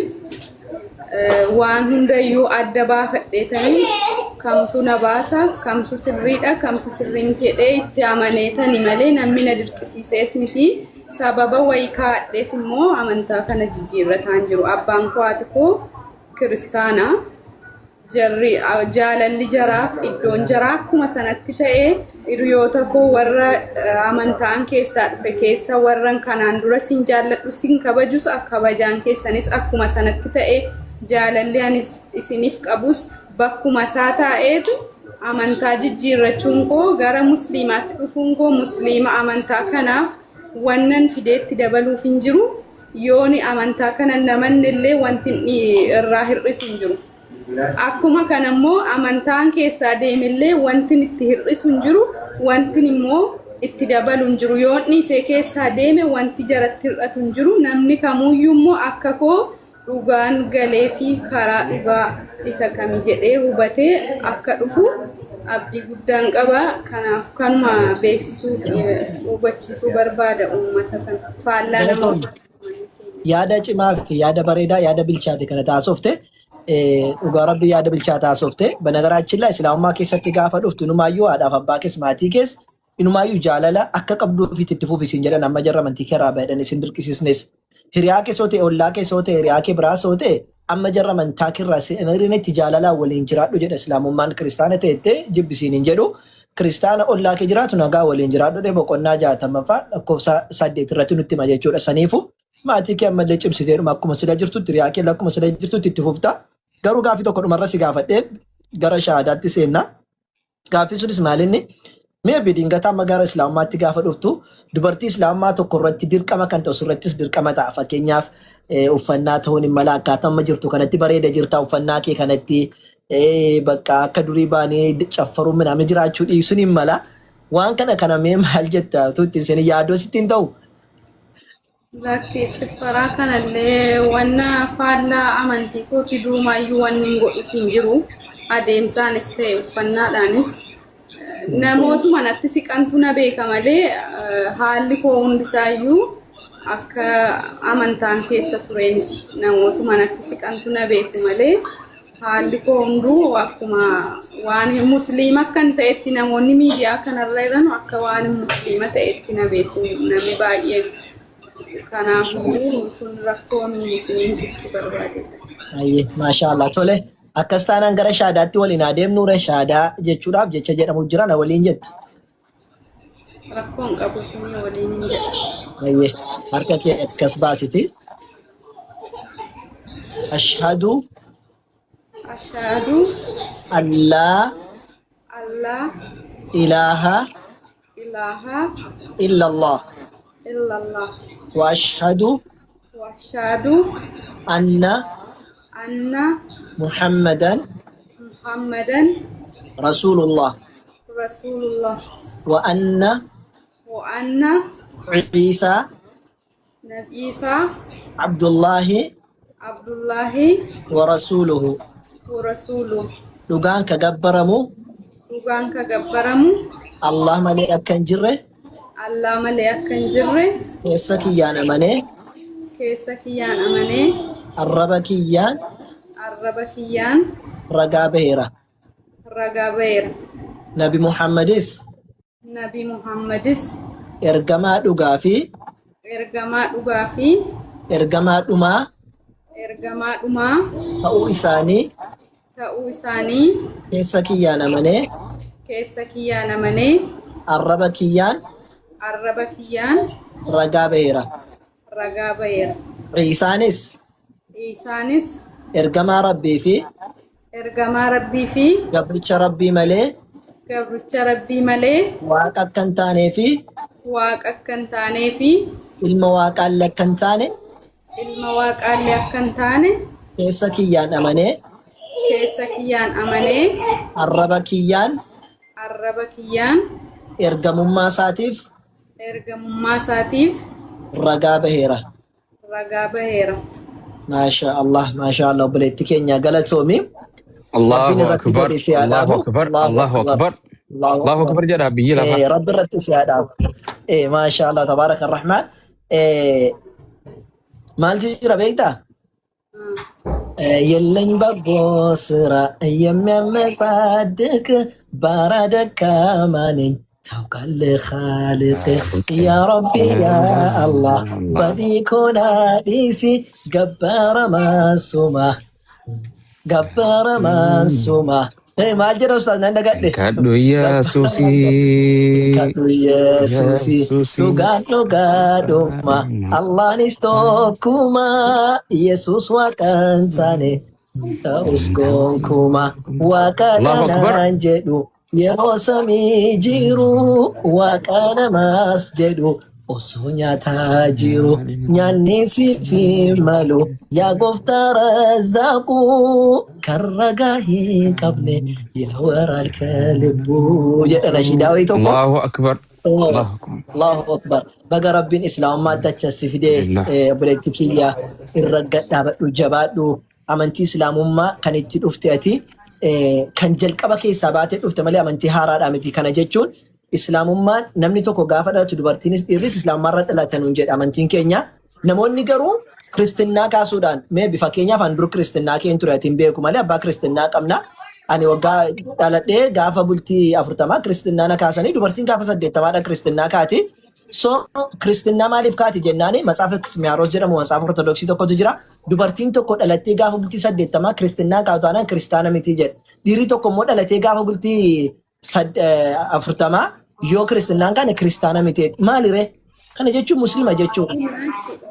waan hundayyuu adda baafadheetanii kamtu na baasa kamtu sirriidha kamtu sirrii miti jedhee itti amaneetani malee namni na dirqisiisees miti sababa wayii kaa'adhees immoo amantaa kana jijjiirrataan jiru abbaan koo haati koo kiristaana Jarri jaalalli jaraaf iddoon jaraa akkuma sanatti ta'e hiriyoota koo warra amantaan keessaa dhufe keessa warran kanaan dura sin jaalladhu sin kabajus kabajaan keessanis akkuma sanatti ta'e jaalalli ani isiniif qabus bakkuma isaa taa'eetu amantaa jijjiirrachuun koo gara musliimaatti dhufuun koo musliima amantaa kanaaf wannan fideetti dabaluuf hin jiru yooni amantaa kana namanne illee wanti irraa hir'isu hin jiru. Akkuma kana immoo amantaan keessaa deemellee wantin itti hir'isu hin jiru, wantin immoo itti dabalu hin jiru. Yoon dhiisee keessaa deeme wanti jaratti hir'atu hin jiru. Namni kamuuyyuu immoo akka koo Dhugaan galee fi karaa dhugaa isa kami jedhee hubatee akka dhufu abdii guddaan qaba. Kanaaf kanuma beeksisuu fi hubachiisuu barbaada uummata kana. Faallaa Galatoomne. namoota Yaada cimaa fi yaada bareedaa yaada bilchaate kana taasofte dhugaa rabbi yaada bilchaate haasofte በነገራችን ላይ islaamummaa keessatti gaafa dhuftu inumaayyuu haadhaaf abbaa kees maatii kees inumaayyuu jaalala akka qabdu ofiitti itti fufi isin jedhan amma jarra amantii keerraa baheedhan isin dirqisiisnes hiriyaa kee soo ta'e ollaa kee soo ta'e hiriyaa kee biraa soo ta'e amma jarra amantaa keerraa itti jaalalaan waliin jiraadhu jedha islaamummaan kiristaana ta'ettee jibbisiin hin jedhu kiristaana ollaa kee jiraatu nagaa waliin jiraadhu jedhee boqonnaa 60ffaa lakkoofsa 8 irratti nutti hima jechuudha. Saniifu maatii kee ammallee cimsiteedhuma akkuma sila jirtutti hiriyaa kee akkuma sila jirtutti itti fufta. Garuu gaaffii tokko dhumarra si gaafadhee gara shahaadaatti seenna. Gaaffiin sunis maalinni mee bidingataa amma gara islaamummaatti gaafa dhuftu dubartii islaamummaa tokko irratti dirqama kan ta'u sirrattis dirqama ta'a. Fakkeenyaaf uffannaa ta'uun hin mala akkaataa amma jirtu kanatti bareeda jirta uffannaa kee kanatti bakka akka durii baanee caffaruun minaamin jiraachuu dhiisuun hin mala. Waan kana kana mee maal jetta utuu ittiin seenin yaadoo sitti hin ta'u? Lakki ciffaraa kanallee wanna faallaa amantii kooti duumaayyuu wanni hin godhus hin jiru. Adeemsaanis ta'e uffannaadhaanis namootuma natti siqantu na beeka malee haalli koo hundisaayyuu akka amantaan keessa ture miti. Namootuma natti siqantu na beeku malee haalli koo hunduu akkuma waan musliima akkan ta'etti namoonni miidiyaa kanarra jiran akka waan musliima ta'etti na beeku namni baay'een. Kanaafuu sun rakkoon isiniin jechuu barbaadedha. Ayyee maashaallah tole akkas taanaan gara shaadaatti waliin adeemnuure shaadaa jechuudhaaf jecha jedhamu jira na waliin jetta. Rakkoon qabu isinii waliin hin jedha. Ayyee harka kee akkas baasiti. Ashhadu Ashhadu allaa allaa ilaaha ilaaha illallah illallah wa ashhadu wa ashhadu anna anna muhammadan Muhammadan rasulullah rasulullah wa anna wa anna ciisaa Nabi Isaa abdullaahi Abdullahi wa rasuluhu wa rasuluhu. Dhugaan ka gabbaramu Dhugaan ka gabbaramu Allah malee akka hin jirre Allah malee akka hin jirre keessa kiyyaan amanee keessa kiyyaan amanee arraba kiyyaan arraba kiyyaan ragaa baheera. ragaa baheera. Nabi Muhammadis Nabi Muhammadis ergamaa dhugaa fi ergamaa dhugaa fi ergamaa dhumaa ergamaa dhumaa ta'uu isaanii ta'uu isaanii keessa kiyyaan amanee keessa kiyyaan amanee arraba kiyyaan arraba kiyyaan ragaa baheera. ragaa baheera. Ciisaanis Isaanis ergamaa Rabbii fi ergamaa Rabbii fi gabricha Rabbii malee gabricha Rabbii malee waaqa akka hin taanee fi waaqa akka hin taanee fi ilma waaqaallee akka hin taane ilma waaqaallee akka hin taane keessa kiyyaan amanee keessa kiyyaan amanee arraba kiyyaan arraba kiyyaan ergamummaa isaatiif ergamummaa isaatiif ragaa baheera. ragaa baheera. Maasha Allah, maasha Allah, obboleetti keenya galatoomi. Rabbiin Allahu irratti akbar, godhe si haa Allahu dhaabu. akbar, Allahu Allahu akbar. akbar, Allahu Allahu akbar. akbar jedha biyyi lafaa. Rabbi irratti si haa dhaabu. Maasha Allah, tabaaraka Rahmaan. Maaltu jira beektaa? የለኝ በጎ ስራ የሚያመጻድቅ ባራ ደካማ ነኝ ታውቃለህ ኻልቅ ያ ረቢ ያ አላህ በቢኮና ዲሲ ገበረ ማሱማ ገበረ ማሱማ maal jedha ustaaz nan dagadhe Kadhu Yesuusii, kadhu Yesuusi Yesuusii. Dhugaan dhugaadhuma Allahnis tokkuma Yesuus waaqan taane ta'us gonkuma waaqa Allahu akbar. kanaan jedhu yeroo samii jiru waaqa namaas jedhu osoo nyaataa jiru nyaanni siif hin malu yaa gooftaa razzaaqu kan ragaa hin qabne yaa waraal kalibbuu jedha nashiidaa wayii tokko. Allahu akbar. Allahu akbar. Allahu Akbar. Baga Rabbiin Islaamummaatti achi as si fidee Alhamdulillah. obboleetti kiyya irra gad dhaabadhu jabaadhu. Amantii Islaamummaa kan itti dhufte ati kan jalqaba keessaa baatee dhufte malee amantii haaraadhaa miti. Kana jechuun Islaamummaan namni tokko gaafa dhalatu dubartiinis dhiirris Islaamummaarra dhalatan nuun jedha amantiin keenya. Namoonni garuu kiristinnaa kaasuudhaan mee fakkeenyaaf an dur kiristinnaa keen ture ati hin beeku malee abbaa kiristinnaa qabna. Ani waggaa dhaladhee gaafa bultii 40 kiristinnaa na kaasanii dubartiin gaafa 80dha kiristinnaa kaati. So kiristinnaa maaliif kaati jennaani matsaafa Kismiyaaros jedhamu matsaafa Ortodoksii tokkotu jira. Dubartiin tokko dhalattee gaafa bultii 80 kiristinnaa kaatu taanaan kiristaana miti jedha. Dhiirri tokko immoo dhalatee gaafa bultii 40 yoo kiristinnaan kaane kiristaana miti. Maali ree? Kana jechuun muslima jechuudha.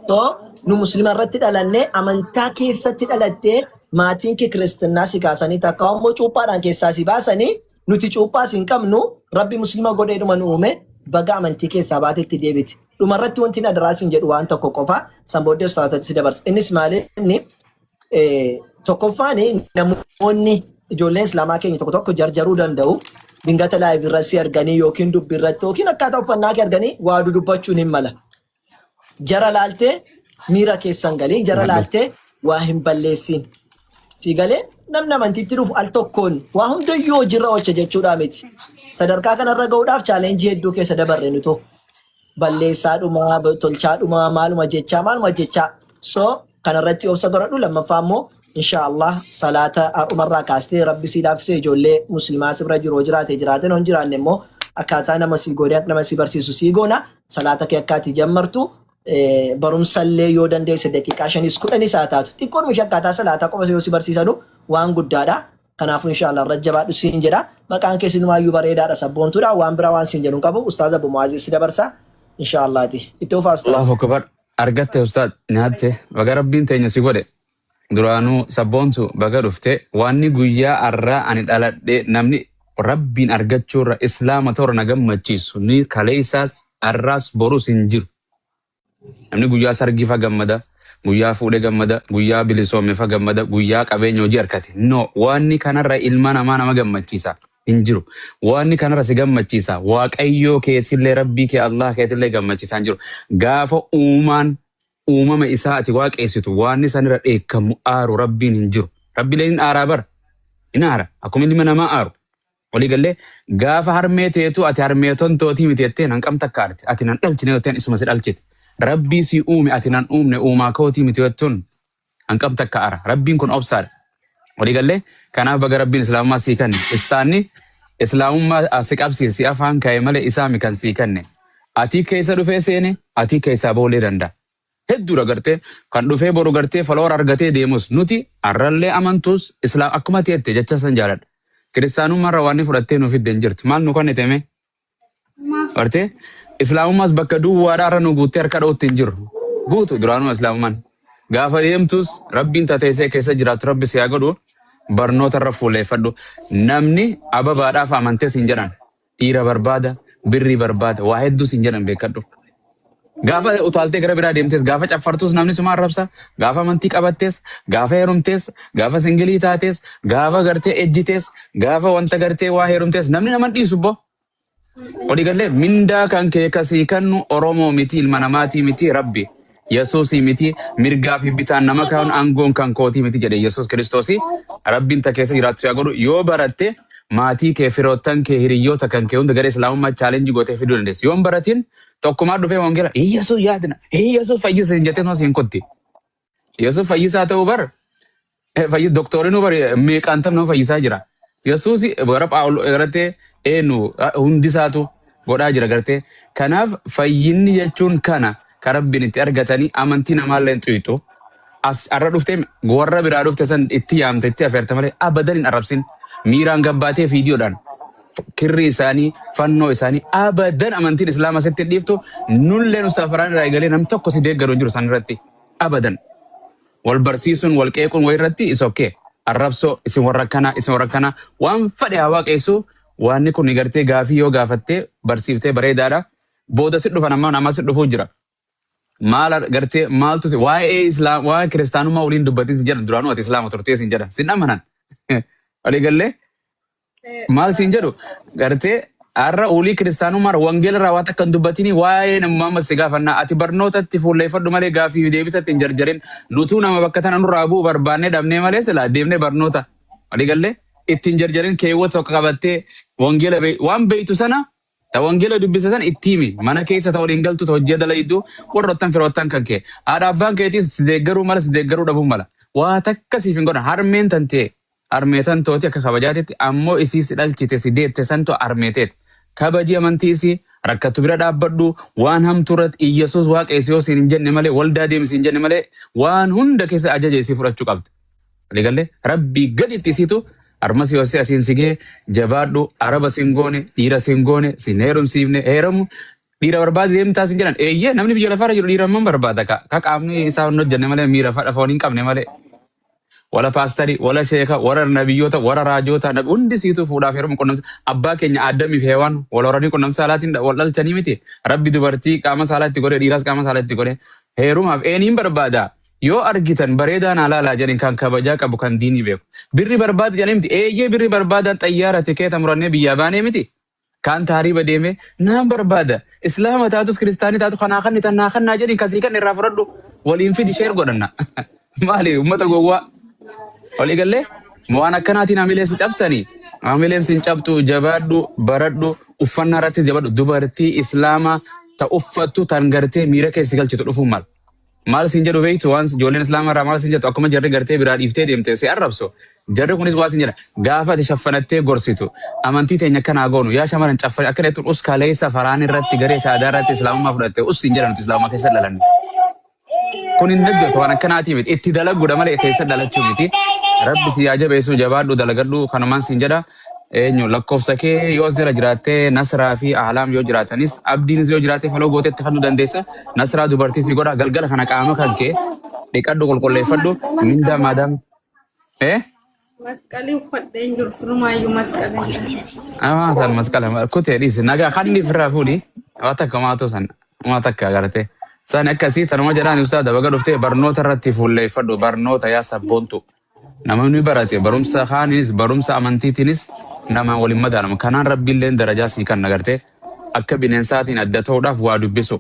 So nu muslima irratti dhalannee amantaa keessatti dhalattee maatiin kee kiristinnaa si kaasanii takka immoo cuuphaadhaan keessaa si baasanii nuti cuuphaas hin qabnu rabbi muslima godhee dhuma nu uume baga amantii keessaa baatetti deebite. Dhumarratti wanti inni adaraa siin jedhu waan tokko qofa san booddee ustaazotatti si dabarsa. Innis maali inni tokkoffaan namoonni ijoolleen islaamaa keenya tokko tokko jarjaruu danda'u. Dingata live irratti si arganii yookiin dubbii irratti yookiin akkaataa uffannaa kee arganii waa dudubbachuun hin mala. Jara laaltee miira keessan galiin jara laaltee waa hin balleessin. Si galee namni amantiitti dhufu al tokkoon waa hundayyuu hojiirra oolcha jechuudhaa miti. Sadarkaa kanarra gahuudhaaf challenge hedduu keessa dabarre nutu. Balleessaadhuma, tolchaadhuma, maaluma jechaa, maaluma jechaa. So kanarratti obsa godhadhu. Lammaffaa immoo insha Allah salaata har'umarraa kaastee rabbi sii laaffisee ijoollee muslimaa si bira jiru yoo jiraate jiraate hin jiraanne immoo akkaataa nama sii goonee akka nama sii barsiisu sii goona. Salaata kee akka ati jammartu barumsallee yoo dandeesse daqiiqaa 5s 10s haa taatu. Xiqqoon ishee akkaataa salaataa qofa yoo si barsiisanu waan guddaadha. Kanaafuu insha Allah irra jabaadhu siin jedha. Maqaan kee sinumaayyuu bareedaadha sabboontuudha. Waan biraa waan siin jedhu hin qabu. Ustaaz Abu Mu'aaziz si dabarsa. Insha Allahati. Itti fufaa Ustaaz. Allahu akbar. Argatte ustaad nyaatte baga rabbiin teenya si godhe duraanuu sabboontu baga dhufte waanni guyyaa arraa ani dhaladhe namni rabbiin argachuurra islaama toora na gammachiisu ni kaleessaas arraas borus hin jiru. Namni guyyaa sargii fa gammada, guyyaa fuudhe gammada, guyyaa bilisoome fa gammada, guyyaa qabeenya hojii argate. No, waanni kanarra ilma namaa nama gammachiisa hin jiru. Waanni kanarra si gammachiisa. Waaqayyoo keetillee rabbii kee Allah keetillee gammachiisaa hin jiru. Gaafa uumaan uumama isaa ati waaqeessitu waanni sanirra dheekkamu aaru rabbiin hin jiru. Rabbileen hin aaraa bara. Hin aara. Akkuma ilma namaa aaru. Walii gallee gaafa harmee teetu ati harmee tontootii miti jettee nan qamta akka aarte ati nan dhalchine jetteen isuma si dhalchite. Rabbii si uume ati nan uumne uumaa kootii miti jettuun hanqamta akka ara. Rabbiin kun obsaadha. Walii gallee kanaaf baga rabbiin islaamummaa sii kanne. Istaanni islaamummaa si qabsiise si afaan ka'e malee isaami kan sii kanne. Atii keessa dhufee seene atii keessaa boolee danda'a. Hedduudha gartee kan dhufee boru gartee follower argatee deemus nuti arrallee amantuus islaam akkuma teette jecha san jaaladha. Kiristaanummaarra waan inni fudhattee nu fidde hin jirtu. Maal nu kennite mee? Gartee islaamummaas bakka duwwaadhaa irra nu guuttee harka dha'utti hin jiru. Guutu duraanuma islaamummaan. Gaafa deemtus rabbiin tateessee keessa jiraattu rabbi si haa godhu barnoota irra fuulleeffadhu. Namni ababaadhaaf amantees hin jedhan. Dhiira barbaada, birrii barbaada, waa hedduus hin jedhan beekadhu. Gaafa utaaltee gara biraa deemtes, gaafa caffartus namni suma arrabsa, gaafa amantii qabattes, gaafa heerumtes, gaafa singilii taates, gaafa gartee ejjites, gaafa wanta gartee waa heerumtes namni nama hin dhiisu boo. Walii gallee mindaa kan kee kasii kannu Oromoo miti ilma namaatii miti rabbi. Yesuusii miti mirgaa fi bitaan nama kaa'uun aangoon kan kootii miti jedhe Yesuus Kiristoosii rabbiin ta keessa jiraattu yaa godhu yoo baratte maatii kee firoottan kee hiriyyoota kan kee hunda gara islaamummaa challenge gootee fiduu dandeessi. Yoo hin baratin tokkumaa dhufee wangeela Yesuus yaadina Yesuus fayyisa hin jettee siin kotti. Yesuus fayyisaa ta'uu bar doktorinuu bar meeqaan tam nama fayyisaa jira. Yesuus gara Phaawulos gartee eenyu hundisaatu godhaa jira gartee. Kanaaf fayyinni jechuun kana kan rabbiin itti argatanii amantii namaallee hin xuyixu. As har'a dhuftee warra biraa dhufte san itti yaamte itti afeerte malee abadan hin arrabsin. Miiraan gabbaatee viidiyoodhaan kirrii isaanii fannoo isaanii abadan amantiin islaamaa sitti hin dhiiftu nulleen ustaafaraan irraa eegalee nam tokko si deeggaru hin jiru isaan irratti abadan. Wal barsiisuun wal qeequun wayii irratti is okay. Arrabsoo isin warra akkanaa isin warra akkanaa waan fadhe haa waaqessu waanni kun gartee gaafii yoo gaafattee barsiiftee bareedaadha. Booda si dhufan amma nama si dhufuu jira. Maal gartee maaltu si waa'ee islaam waa'ee kiristaanummaa waliin dubbatin si jedhan duraanuu ati islaama turtee sin jedhan sin amanan. Walii gallee maal siin jedhu gartee Har'a ulii kiristaanummaa wangeela irraa waan takka hin dubbatini, waa'ee namummaa ammas si gaafannaa. Ati barnootatti fuulleeffadhu malee gaaffii fi deebisatti hin jarjarin. Nutuu nama bakka tana nurraa bu'u barbaannee dhabnee malee silaa deemnee barnoota walii gallee itti hin jarjarin. Keewwata tokko qabattee wangeela waan beeytu sana ta wangeela dubbisa sana itti himi. Mana keessa ta waliin galtu, ta hojii dalaydu, warroottan firoottan kan kee, haadha abbaan keetiis si deeggaruu mala, si deeggaruu dhabuu mala, waa takka siif hin godhan. Harmeen tantee harmee tantooti akka kabajaatitti, ammoo isii si dhalchite, si deette santu harmee teeti. Kabaji amantii isii, rakkattu bira dhaabbadhu, waan hamtuu irratti Iyyasuus waaqeessi yoo siin hin jenne malee, waldaa deemi siin jenne malee, waan hunda keessa ajaja isii fudhachuu qabda. Walii galee Rabbii gaditti isiitu harmas yoo si asiin si ga'e. Jabaadhu. Araba sin goone, dhiira sin goone, sin heerumsiifne. Heerumu dhiira barbaade deemtaa sin jedhan. Eeyyee, namni biyya lafaarra jiru dhiira amman barbaada ka qaamni isaa hin hojjenne malee, miira fadha foon hin qabne malee. Wala paastarii, wala sheeka, wara nabiyyoota, wara raajoota, hundi siituu fuudhaaf heeruma qunnamsa. Abbaa keenya Addamii fi Heewaan wal horanii qunnamsa saalaatiin wal dhalchanii miti. Rabbi dubartii qaama saalaa itti godhe, dhiiraas qaama saalaa itti godhe. Heerumaaf eeniin barbaada. Yoo argitan bareedaa naa laalaa jedhin, kan kabajaa qabu, kan diinii beeku. Birri barbaada jedhanii miti. Eeyyee, birri barbaadaan xayyaara tikeeta murannee biyyaa baanee miti. Kaan taariiba deemee naan barbaada. Islaama taatus kiristaanii taatu kanaa kan tan naa kannaa jedhin, kasii kan irraa fudhadhu, waliin fidi, share godhanna. Maali uummata gowwaa? Walii gallee waan akkanaatiin hamilee si cabsanii. Hamileen sin cabxu, jabaadhu, baradhu, uffannaa irrattis jabaadhu. Dubartii islaamaa ta uffattu tan gartee miira keessa galchitu dhufuun mala. Maal siin jedhu beektu? Waan ijoolleen islaamaa irraa maal siin jettu? Akkuma jarri gartee biraa dhiiftee deemte si arrabsu. Jarri kunis waa siin jedha. Gaafa ati shaffanattee gorsitu, amantii teenya akkanaa goonu yaa shamaran caffan akkana jettuun, us kaleessa faraan irratti garee shaadaa irratti islaamummaa fudhatte us siin jedha. Nuti islaamummaa keessa dhalanne. Kun hin hojjetu, waan akkanaatii miti. Itti dalaguudha malee keessa dhalachuu miti. Rabbi si yaa jabeessu, jabaadhu, dalagadhu, kanumaan siin jedha. Eenyu lakkoofsa kee yoo asirra jiraatte, Nasraa fi Ahlaam yoo jiraatanis, Abdiinis yoo jiraate, follow gootetti fannuu dandeessa. Nasraa dubartii si godha. Galgala kana qaama kan kee dhiqadhu, qulqulleeffadhu. Masqalan Mindaa qaba. maadaam. Eh? Masqalii uffadhee hin jiru, surumaayyuu masqalii. Amaa san masqala kutee dhiisi. Nagaa kanni ofirraa fuudhi. Waa takka maatoo san waa takka agartee. San akkasii tanuma jedhaan. Ustaada, baga dhuftee. Barnoota irratti fuulleeffadhu, barnoota yaa sabboontu. Namni barate barumsa kaaninis barumsa amantiitiinis namaan waliin madaalamu. Kanaan Rabbiilleen darajaa sii kan agartee akka bineensaatiin adda ta'uudhaaf waa dubbisu.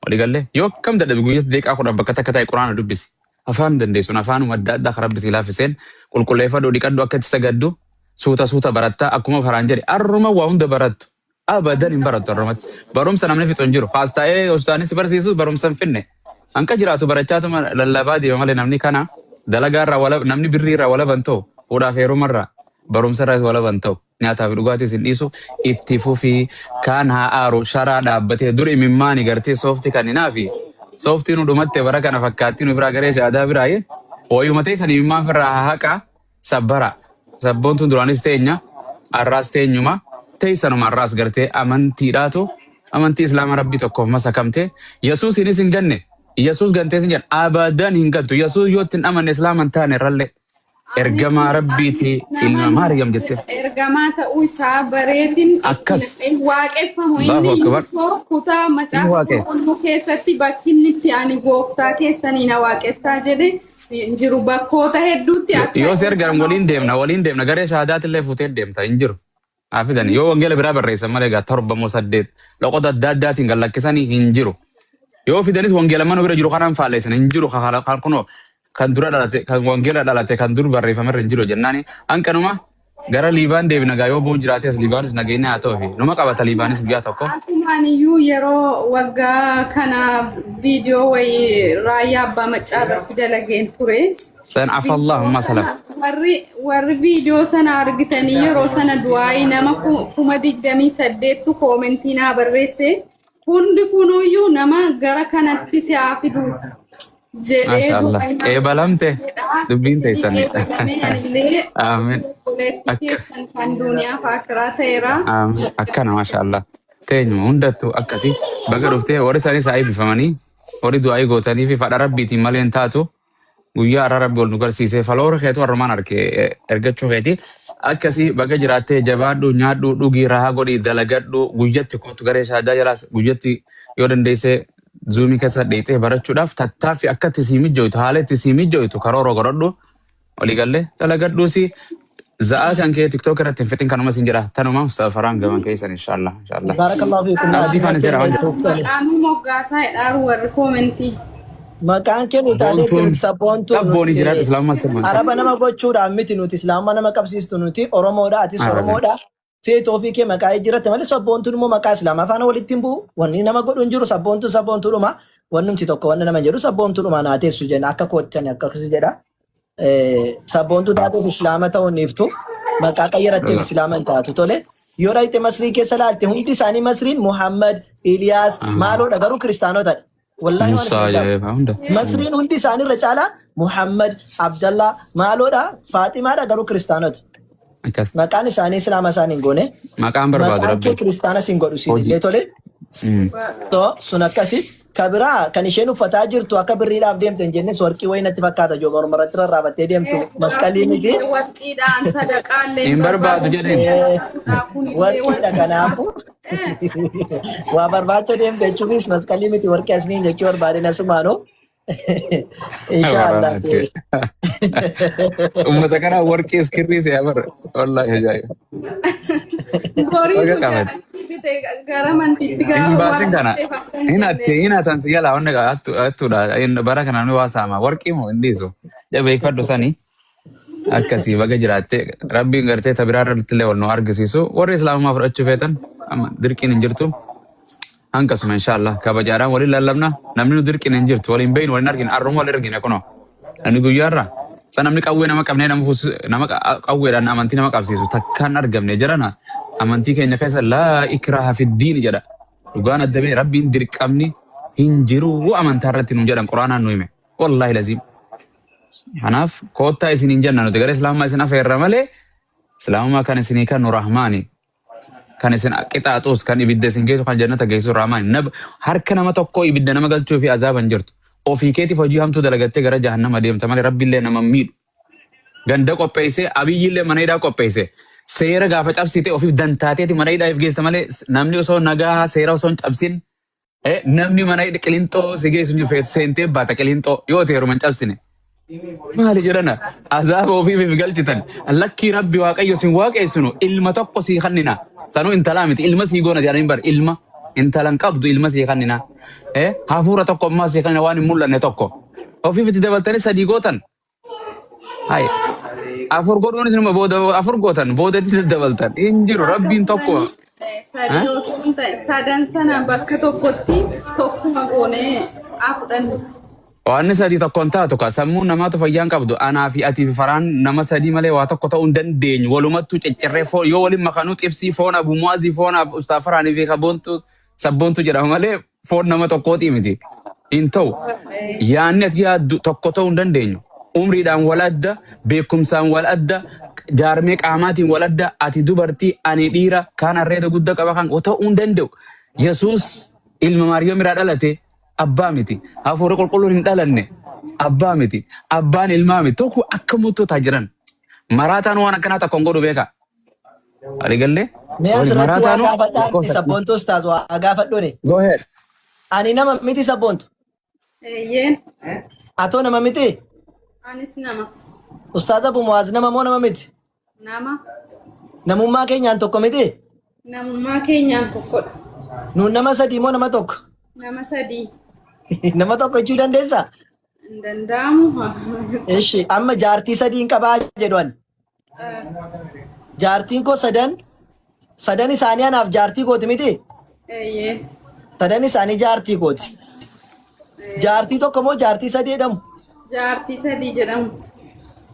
Waliigallee yoo akkam dadhabe, guyyatti deeqaa 10 bakka takka taa'e quraana dubbisi. Afaan dandeessuun afaanuma adda addaa kan Rabbi sii laaffiseen qulqulleeffadhu, dhiqadhu, akka itti sagaddu suuta suuta barattaa. Akkuma faraan jedhe, arruma waa hunda barattu. Abadan hin barattu arrumatti. Barumsa namni fixu hin jiru. Paastaa'ee ustaanis barsiisus barumsa hin finne. Hanqa jiraatu barachaatuma lallabaa deema malee namni kana dalagaa irraa walaba, namni birrii irraa walaba hin ta'u. Fuudhaaf heeruma irraa, barumsa irraas walaba hin ta'u. Nyaataa fi dhugaatiis hin dhiisu. Itti fufii kaan haa aaru sharaa dhaabbatee dur imimmaani gartee soofti kan hinaafi. Sooftii nu dhumatte bara kana fakkaattii nu biraa garee shaadaa biraaye. Wayuma ta'e san imimmaan firraa haa haqaa. Sabbara. Sabboontuun duraanis teenya, arraas teenyuma, teessanuma arraas gartee amantiidhaatu amantii islaama Rabbii tokkoof masakamte. Yesuusinis hin ganne. Yesuus gantee hin jedhan, abadan hin gantu. Yesuus yoo itti hin amanne islaama hin taane irrallee. Ani Ergamaa Rabbiiti ilma naman Maariyam jetteef. Ergamaa ta'uu isaa bareetin itti Akkas. naqee waaqeffamu Allahu inni akbar. iyyuu kutaa Hin macaafa waaqeessa. qulqulluu keessatti bakki inni itti ani gooftaa keessanii na waaqessaa jedhe hin jiru, bakkoota hedduutti akka Yoo si argan ergamaa waliin ta'e. deemna, waliin deemna, garee shahaadaatillee fuutee deemta, hin jiru. Haa fidan yoo wangeela biraa barreessan malee egaa torba moo saddeet loqota adda addaatiin kan lakkisanii hin jiru. Yoo fidanis wangeela mana bira jiru kanaan faalleessan hin jiru. Kan kunoo kan dura dhalate, kan wangeela dhalate, kan dur barreeffamerra hin jiru jennaani hanqanuma gara Liibaan deebina gaa. Yoo bu'u jiraates Liibaanis nageenya haa ta'u fi numa qabata Liibaanis guyyaa tokko. Asumaan iyyuu yeroo waggaa kana viidiyoo wayii raayyaa abbaa maccaa irratti dalageen ture. San afallahu Viidiyoo ma salaf. sana warri viidiyoo sana argitanii yeroo sana du'aayii nama 28,000tu koomentii naa barreesse. Hundi kunuyyuu nama gara kanatti si haa fidu jedhee Maasha Allah. du'aayii naa Qeebalamte jedha. dubbiin Isinii teessanii. qeebalamee anillee Aamin. obboleettii Akkas. keessan kan duniyaa fi akiraa ta'eera. Aamin. Akkana, maasha Allah. Teenyuma hundattuu akkasii. Baga dhuftee, warri isaanii isaa eebbifamanii, warri du'aayii gootanii fi fadha Rabbiitiin malee hin taatu. Guyyaa har'a Rabbi ol nu garsiisee follower keetu har'umaan arge ergachuu keeti. Akkasii, baga jiraattee, jabaadhu, nyaadhu, dhugii, rahaa godhii, dalagadhu, guyyatti kootu garee shaadaa jalaas, guyyatti yoo dandeessee zuumii keessa dheexee barachuudhaaf tattaaffii akka itti sii mijjooytu, haala itti sii mijjooytu karoora godhadhu, waliigallee dalagadhuusi. Za'aa kan kee TikTok irratti hin fixin, kanuma sin jedha. Tanuma Ustaaz Farhaan gaman keessan, inshallah inshallah. Barakallahu fiikum. Abdii faana jira waan jedhu. Tole. Maqaa nu moggaasaa jedhaaru warri koomentii. Maqaan kee nu taateetti Boontuun nuti sabboontuu qabbooni nuti jiraadhu islaamummaa sirban. Araba nama gochuudhaan miti, nuti islaamummaa nama qabsiistu, nuti Oromoodha, atis Arabe. Oromoodha. Feetu ofii kee maqaa jijjiirratte malee sabboontuun immoo maqaa islaamaa faana walitti hin bu'u. Wanni nama godhu hin jiru, sabboontuun sabboontuudhuma. Wannumti tokko wanni nama jedhu sabboontuudhuma naa teessu jenna, akka kootti ani akkasii jedha. Sabboontuu taateef islaama ta'uu hin dhiiftu. Maqaa qayyaratteef islaama hin taatu, tole. Yoo dhaqxe Masrii keessa laalte, hundi isaanii Masriin Muhammad, Iliyaas maaloodha, garuu kiristaanotadha. Wallaahi waan Musaa isin ajaa'ibu. jedhee hunda. Masriin hundi isaanii irra caalaa Muhammad, Abdallah, maaloodha, Faaximaadha, garuu kiristaanota. Akkas. Maqaan isaanii islaama isaan hin goone. Maqaan barbaadu Maqaan kee rabbi. kiristaana sin godhu siin Hojii. illee, tole. So sun akkasi. Ka biraa kan isheen uffataa jirtu akka birriidhaaf deemte hin jennes, warqii wayii natti fakkaata, joo morma irratti rarraafattee deemtu masqalii miti. Warqiidhaan sadaqaallee Hin barbaadu jedheen. Kunillee Warqiidha warqiidha., kanaafu waa barbaacha deemte jechuunis masqalii miti, warqii asniin jechuu barbaadeen asumaanuu. Inshaallah. Uummata kanaa warqii iskirrii si'a bara. Wallaahi ajaa'iba. Horii Baga qabate. bite gara amantiitti Hin gaafa baasin waan kana. biteef akka hin Hin hatte jenne. hin hatan si jalaa wanni hattuudha. Bara kana namni waa saama. Warqii moo hin dhiisu. Jabeeffadhu sanii. Akkasii baga jiraatte, rabbiin gartee ta biraa irratti illee wal nu argisiisu. Warri islaamummaa fudhachuu feetan amma dirqiin hin jirtu. Hanqasuma inshallah kabajaadhaan waliin lallabna. Namni nu dirqiin hin jirtu. Waliin beeynu, waliin argina. Arruma wal argina kunoo. Namni guyyaarra san namni qawwee nama qabnee nama fuusu, nama qawweedhaan amantii nama qabsiisu takkaan argamne jedhana. Amantii keenya keessa laa ikraha fi diin jedha. Dhugaan adda ba'e, rabbiin dirqamni hin jiru amantaa irratti nu jedhan, quraanaan nu hime. Wallaahi laziim. Kanaaf koottaa isin hin jenna, nuti gara islaamummaa isin afeerra malee, islaamummaa kan isinii kennu rahmaani. Kan isin qixaaxuus, kan ibidda isin geessu, kan jannata geessu rahmaani. Harka nama tokkoo ibidda nama galchuu fi azaaba hin jirtu. Ofii keetiif hojii hamtuu dalagattee gara jahannama deemta malee rabbiillee nama hin miidhu. Ganda qopheessee Abiyyillee mana hidhaa qopheesse. Seera gaafa cabsite ofiif dantaateeti mana hidhaa if geessa malee, namni osoo nagaa seera osoo hin cabsin namni mana hidha qilinxoo si geessu hin jiru, feetu seentee baata qilinxoo yoo ta'e yeruma hin cabsine. Maali jedhana, azaaba ofiif if galchitan. Lakkii, rabbi waaqayyo sin waaqeessinu ilma tokko sii kannina. Sanuu intalaa miti, ilma sii goona jedhanii bar, ilma intalan qabdu ilma sii kannina. Hafuura tokko ammaa sii kannina, waan hin mul'anne tokko. Ofiif itti dabaltanii sadii gootan. Hai. Afur godhuun isinuma booda afur gootan, booda itti dabaltan. Hin jiru rabbiin tokko. Sadii osoo hin ta'in sadan sana bakka tokkotti tokkuma goonee haa fudhannu. Waan sadii tokko hin taatu ka sammuun namaatu fayyaan qabdu, anaa fi atii fi Faraan nama sadii malee waa tokko ta'uu hin dandeenyu. Walumattuu ciccirree foon yoo waliin makanuu xibsii foon Abu Mu'aazii, foon Ustaa Faraanii fi kaboontuu sabboontuu jedhama malee foon nama tokkootii miti. Hin ta'u. Yaanni ati yaaddu tokko ta'uu hin dandeenyu. Umriidhaan wal adda, beekumsaan wal adda, jaarmee qaamaatiin wal adda, ati dubartii, ani dhiira, kaan arreeda guddaa qaba, kan ta'uu hin danda'u. Yesuus ilma Maariyaam irraa dhalate abbaa miti. Hafuura qulqulluun hin dhalanne abbaa miti. Abbaan ilmaa miti. Tokko akka murtootaa jiran. Maraataan waan akkanaa tokko hin godhu beeka. Aligallee? Mee asirratti waa Maraataanuu gaafadhaan lakkoofsa. sabboontuu ustaaz waa gaafadhuuni. Go ahead. Ani nama miti, sabboontu? Eeyyeen. Atoo nama miti? Anis nama. Ustaaz Abu Muwaaz nama moo nama miti? Nama. Namummaa keenyaan tokko miti? Namummaa keenyaan tokkodha. Nuun nama sadii moo nama tokko? Nama sadii. Nama tokko jechuu dandeessaa? Hin danda'amu. Ishi amma jaartii sadiin qabaa jedhu ani. Jaartiin koo sadan sadan isaanii anaaf jaartii kooti miti? Eeyyee. Sadan isaanii jaartii kooti. Jaartii tokko moo jaartii sadii jedhamu? Jaartii sadii jedhamu.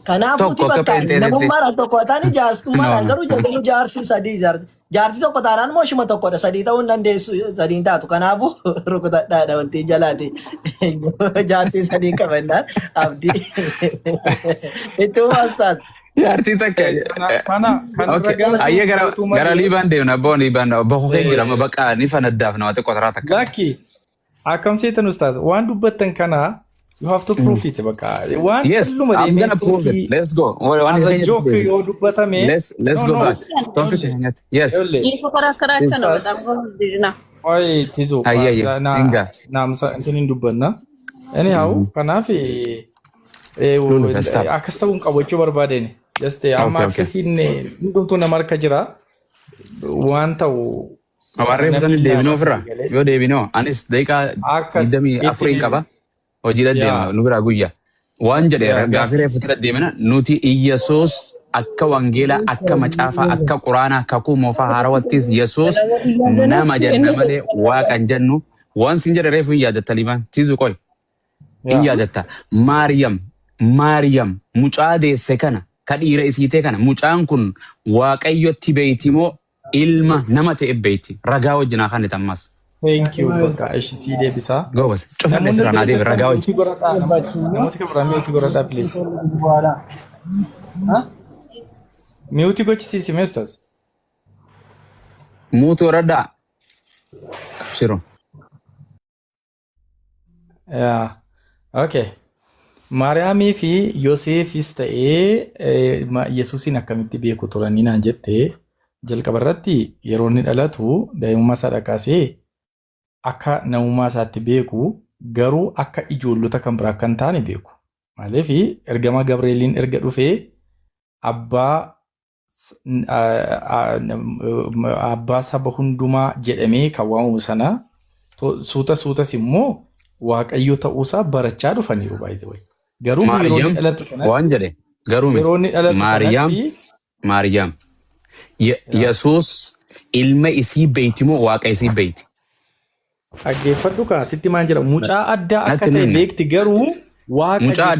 Kanaafuu Tokko akka bakka pheenxeetitti. namummaadhaan tokko taani jaarsummaadhaan No. garuu jedhamu jaarsi sadii jaartii. Jaartii tokko taanaan immoo ishuma tokkodha. Sadii ta'uu hin dandeessu, sadii hin taatu. Kanaafuu rukutadhaadha wanti jalaati. Jaartii sadii qabannaan abdii. Itti fufaas taas. Jaartii takka. Kana kan Okay. ragaa Ayyee gara guutuu gara malee Liibaan deemna, abboo Liibaan boqoo jira amma bakka ni fanaddaaf nama xiqqoo taraa takka. Lakki, akkam seetan ustaaz, waan dubbattan kana you have to prove it, bakka waan Yes, calluma I'm deemee gonna prove it. tuutii Let's go. Waan as a keenya joke yoo dubbatame. Let's No, go no. back. Topic keenyatti. Yes. Yolle. እየተከራከራቸው ነው። በጣም ጎበዝ ልጅ ነው። Oi tizu. Hayya hayya. Na Inga. naamsa intin hin dubbanna. Anyhow, kanaaf Lulu, stop. akkas ta'uu hin qabu jechuu barbaadeen. Just amma accessiin hundumtuu nama harka jira. Waan ta'u Warree namni san deebinoo ilaalaa ofirra galee. yoo deebinoo anis daqiiqaa Akkas digdamii itti afuriin qaba deebi. hojiidha deema Yaa nu biraa guyya. Waan jedhe yaa gaafii gaaffii. reeffutti deemina nuti Iyyasuus akka wangeelaa akka macaafaa akka quraanaa kakuu moofaa haarawattis Yesuus nama jenna malee waaqa hin jennu. Waan sin jedhe reefu hin yaadatta liibaan tiizu qoy hin yaadatta. Maariyam Maariyam mucaa deesse kana ka dhiira isiitee kana mucaan kun waaqayyotti beeyti moo ilma nama ta'e beeyti ragaa wajjin haa kannitu ammas. Thank you bakka ishi sii deebisaa. Goobas cufadhe Namoonni sirraa naa asirra deebi jirtan ragaa mute wajjin. godhadhaa. Namooti kan biraan mute godhadhaa, please. Mute gochisiisi mee ustaz. Mute godhadhaa. Shiru. Yaa. Okay. Maariyaamii fi Yoseefis ta'ee Yesuusiin akkamitti beeku turanii naan jette, jalqaba irratti yeroo inni dhalatu daa'imummaa isaa kaasee akka namummaa isaatti beeku, garuu akka ijoollota kan biraa akka hin taane beeku. Maaliif ergamaa Gabreeliin erga dhufee abbaa saba hundumaa jedhamee kan waamamu sana suuta suutas immoo Waaqayyo ta'uusaa barachaa dhufaniiru, by the way. Garuu yeroo inni Maariyaam dhalatu sanatti waan jedhe garuu miti. yeroo inni dhalatu Maariyaam sanatti Maariyaam Yesuus ilma isii beeyti moo waaqa isii beeyti? Dhaggeeffadhu, kana sitti maal jedha, mucaa addaa akka Natti ta'e himne. beekti, garuu waaqa Mucaa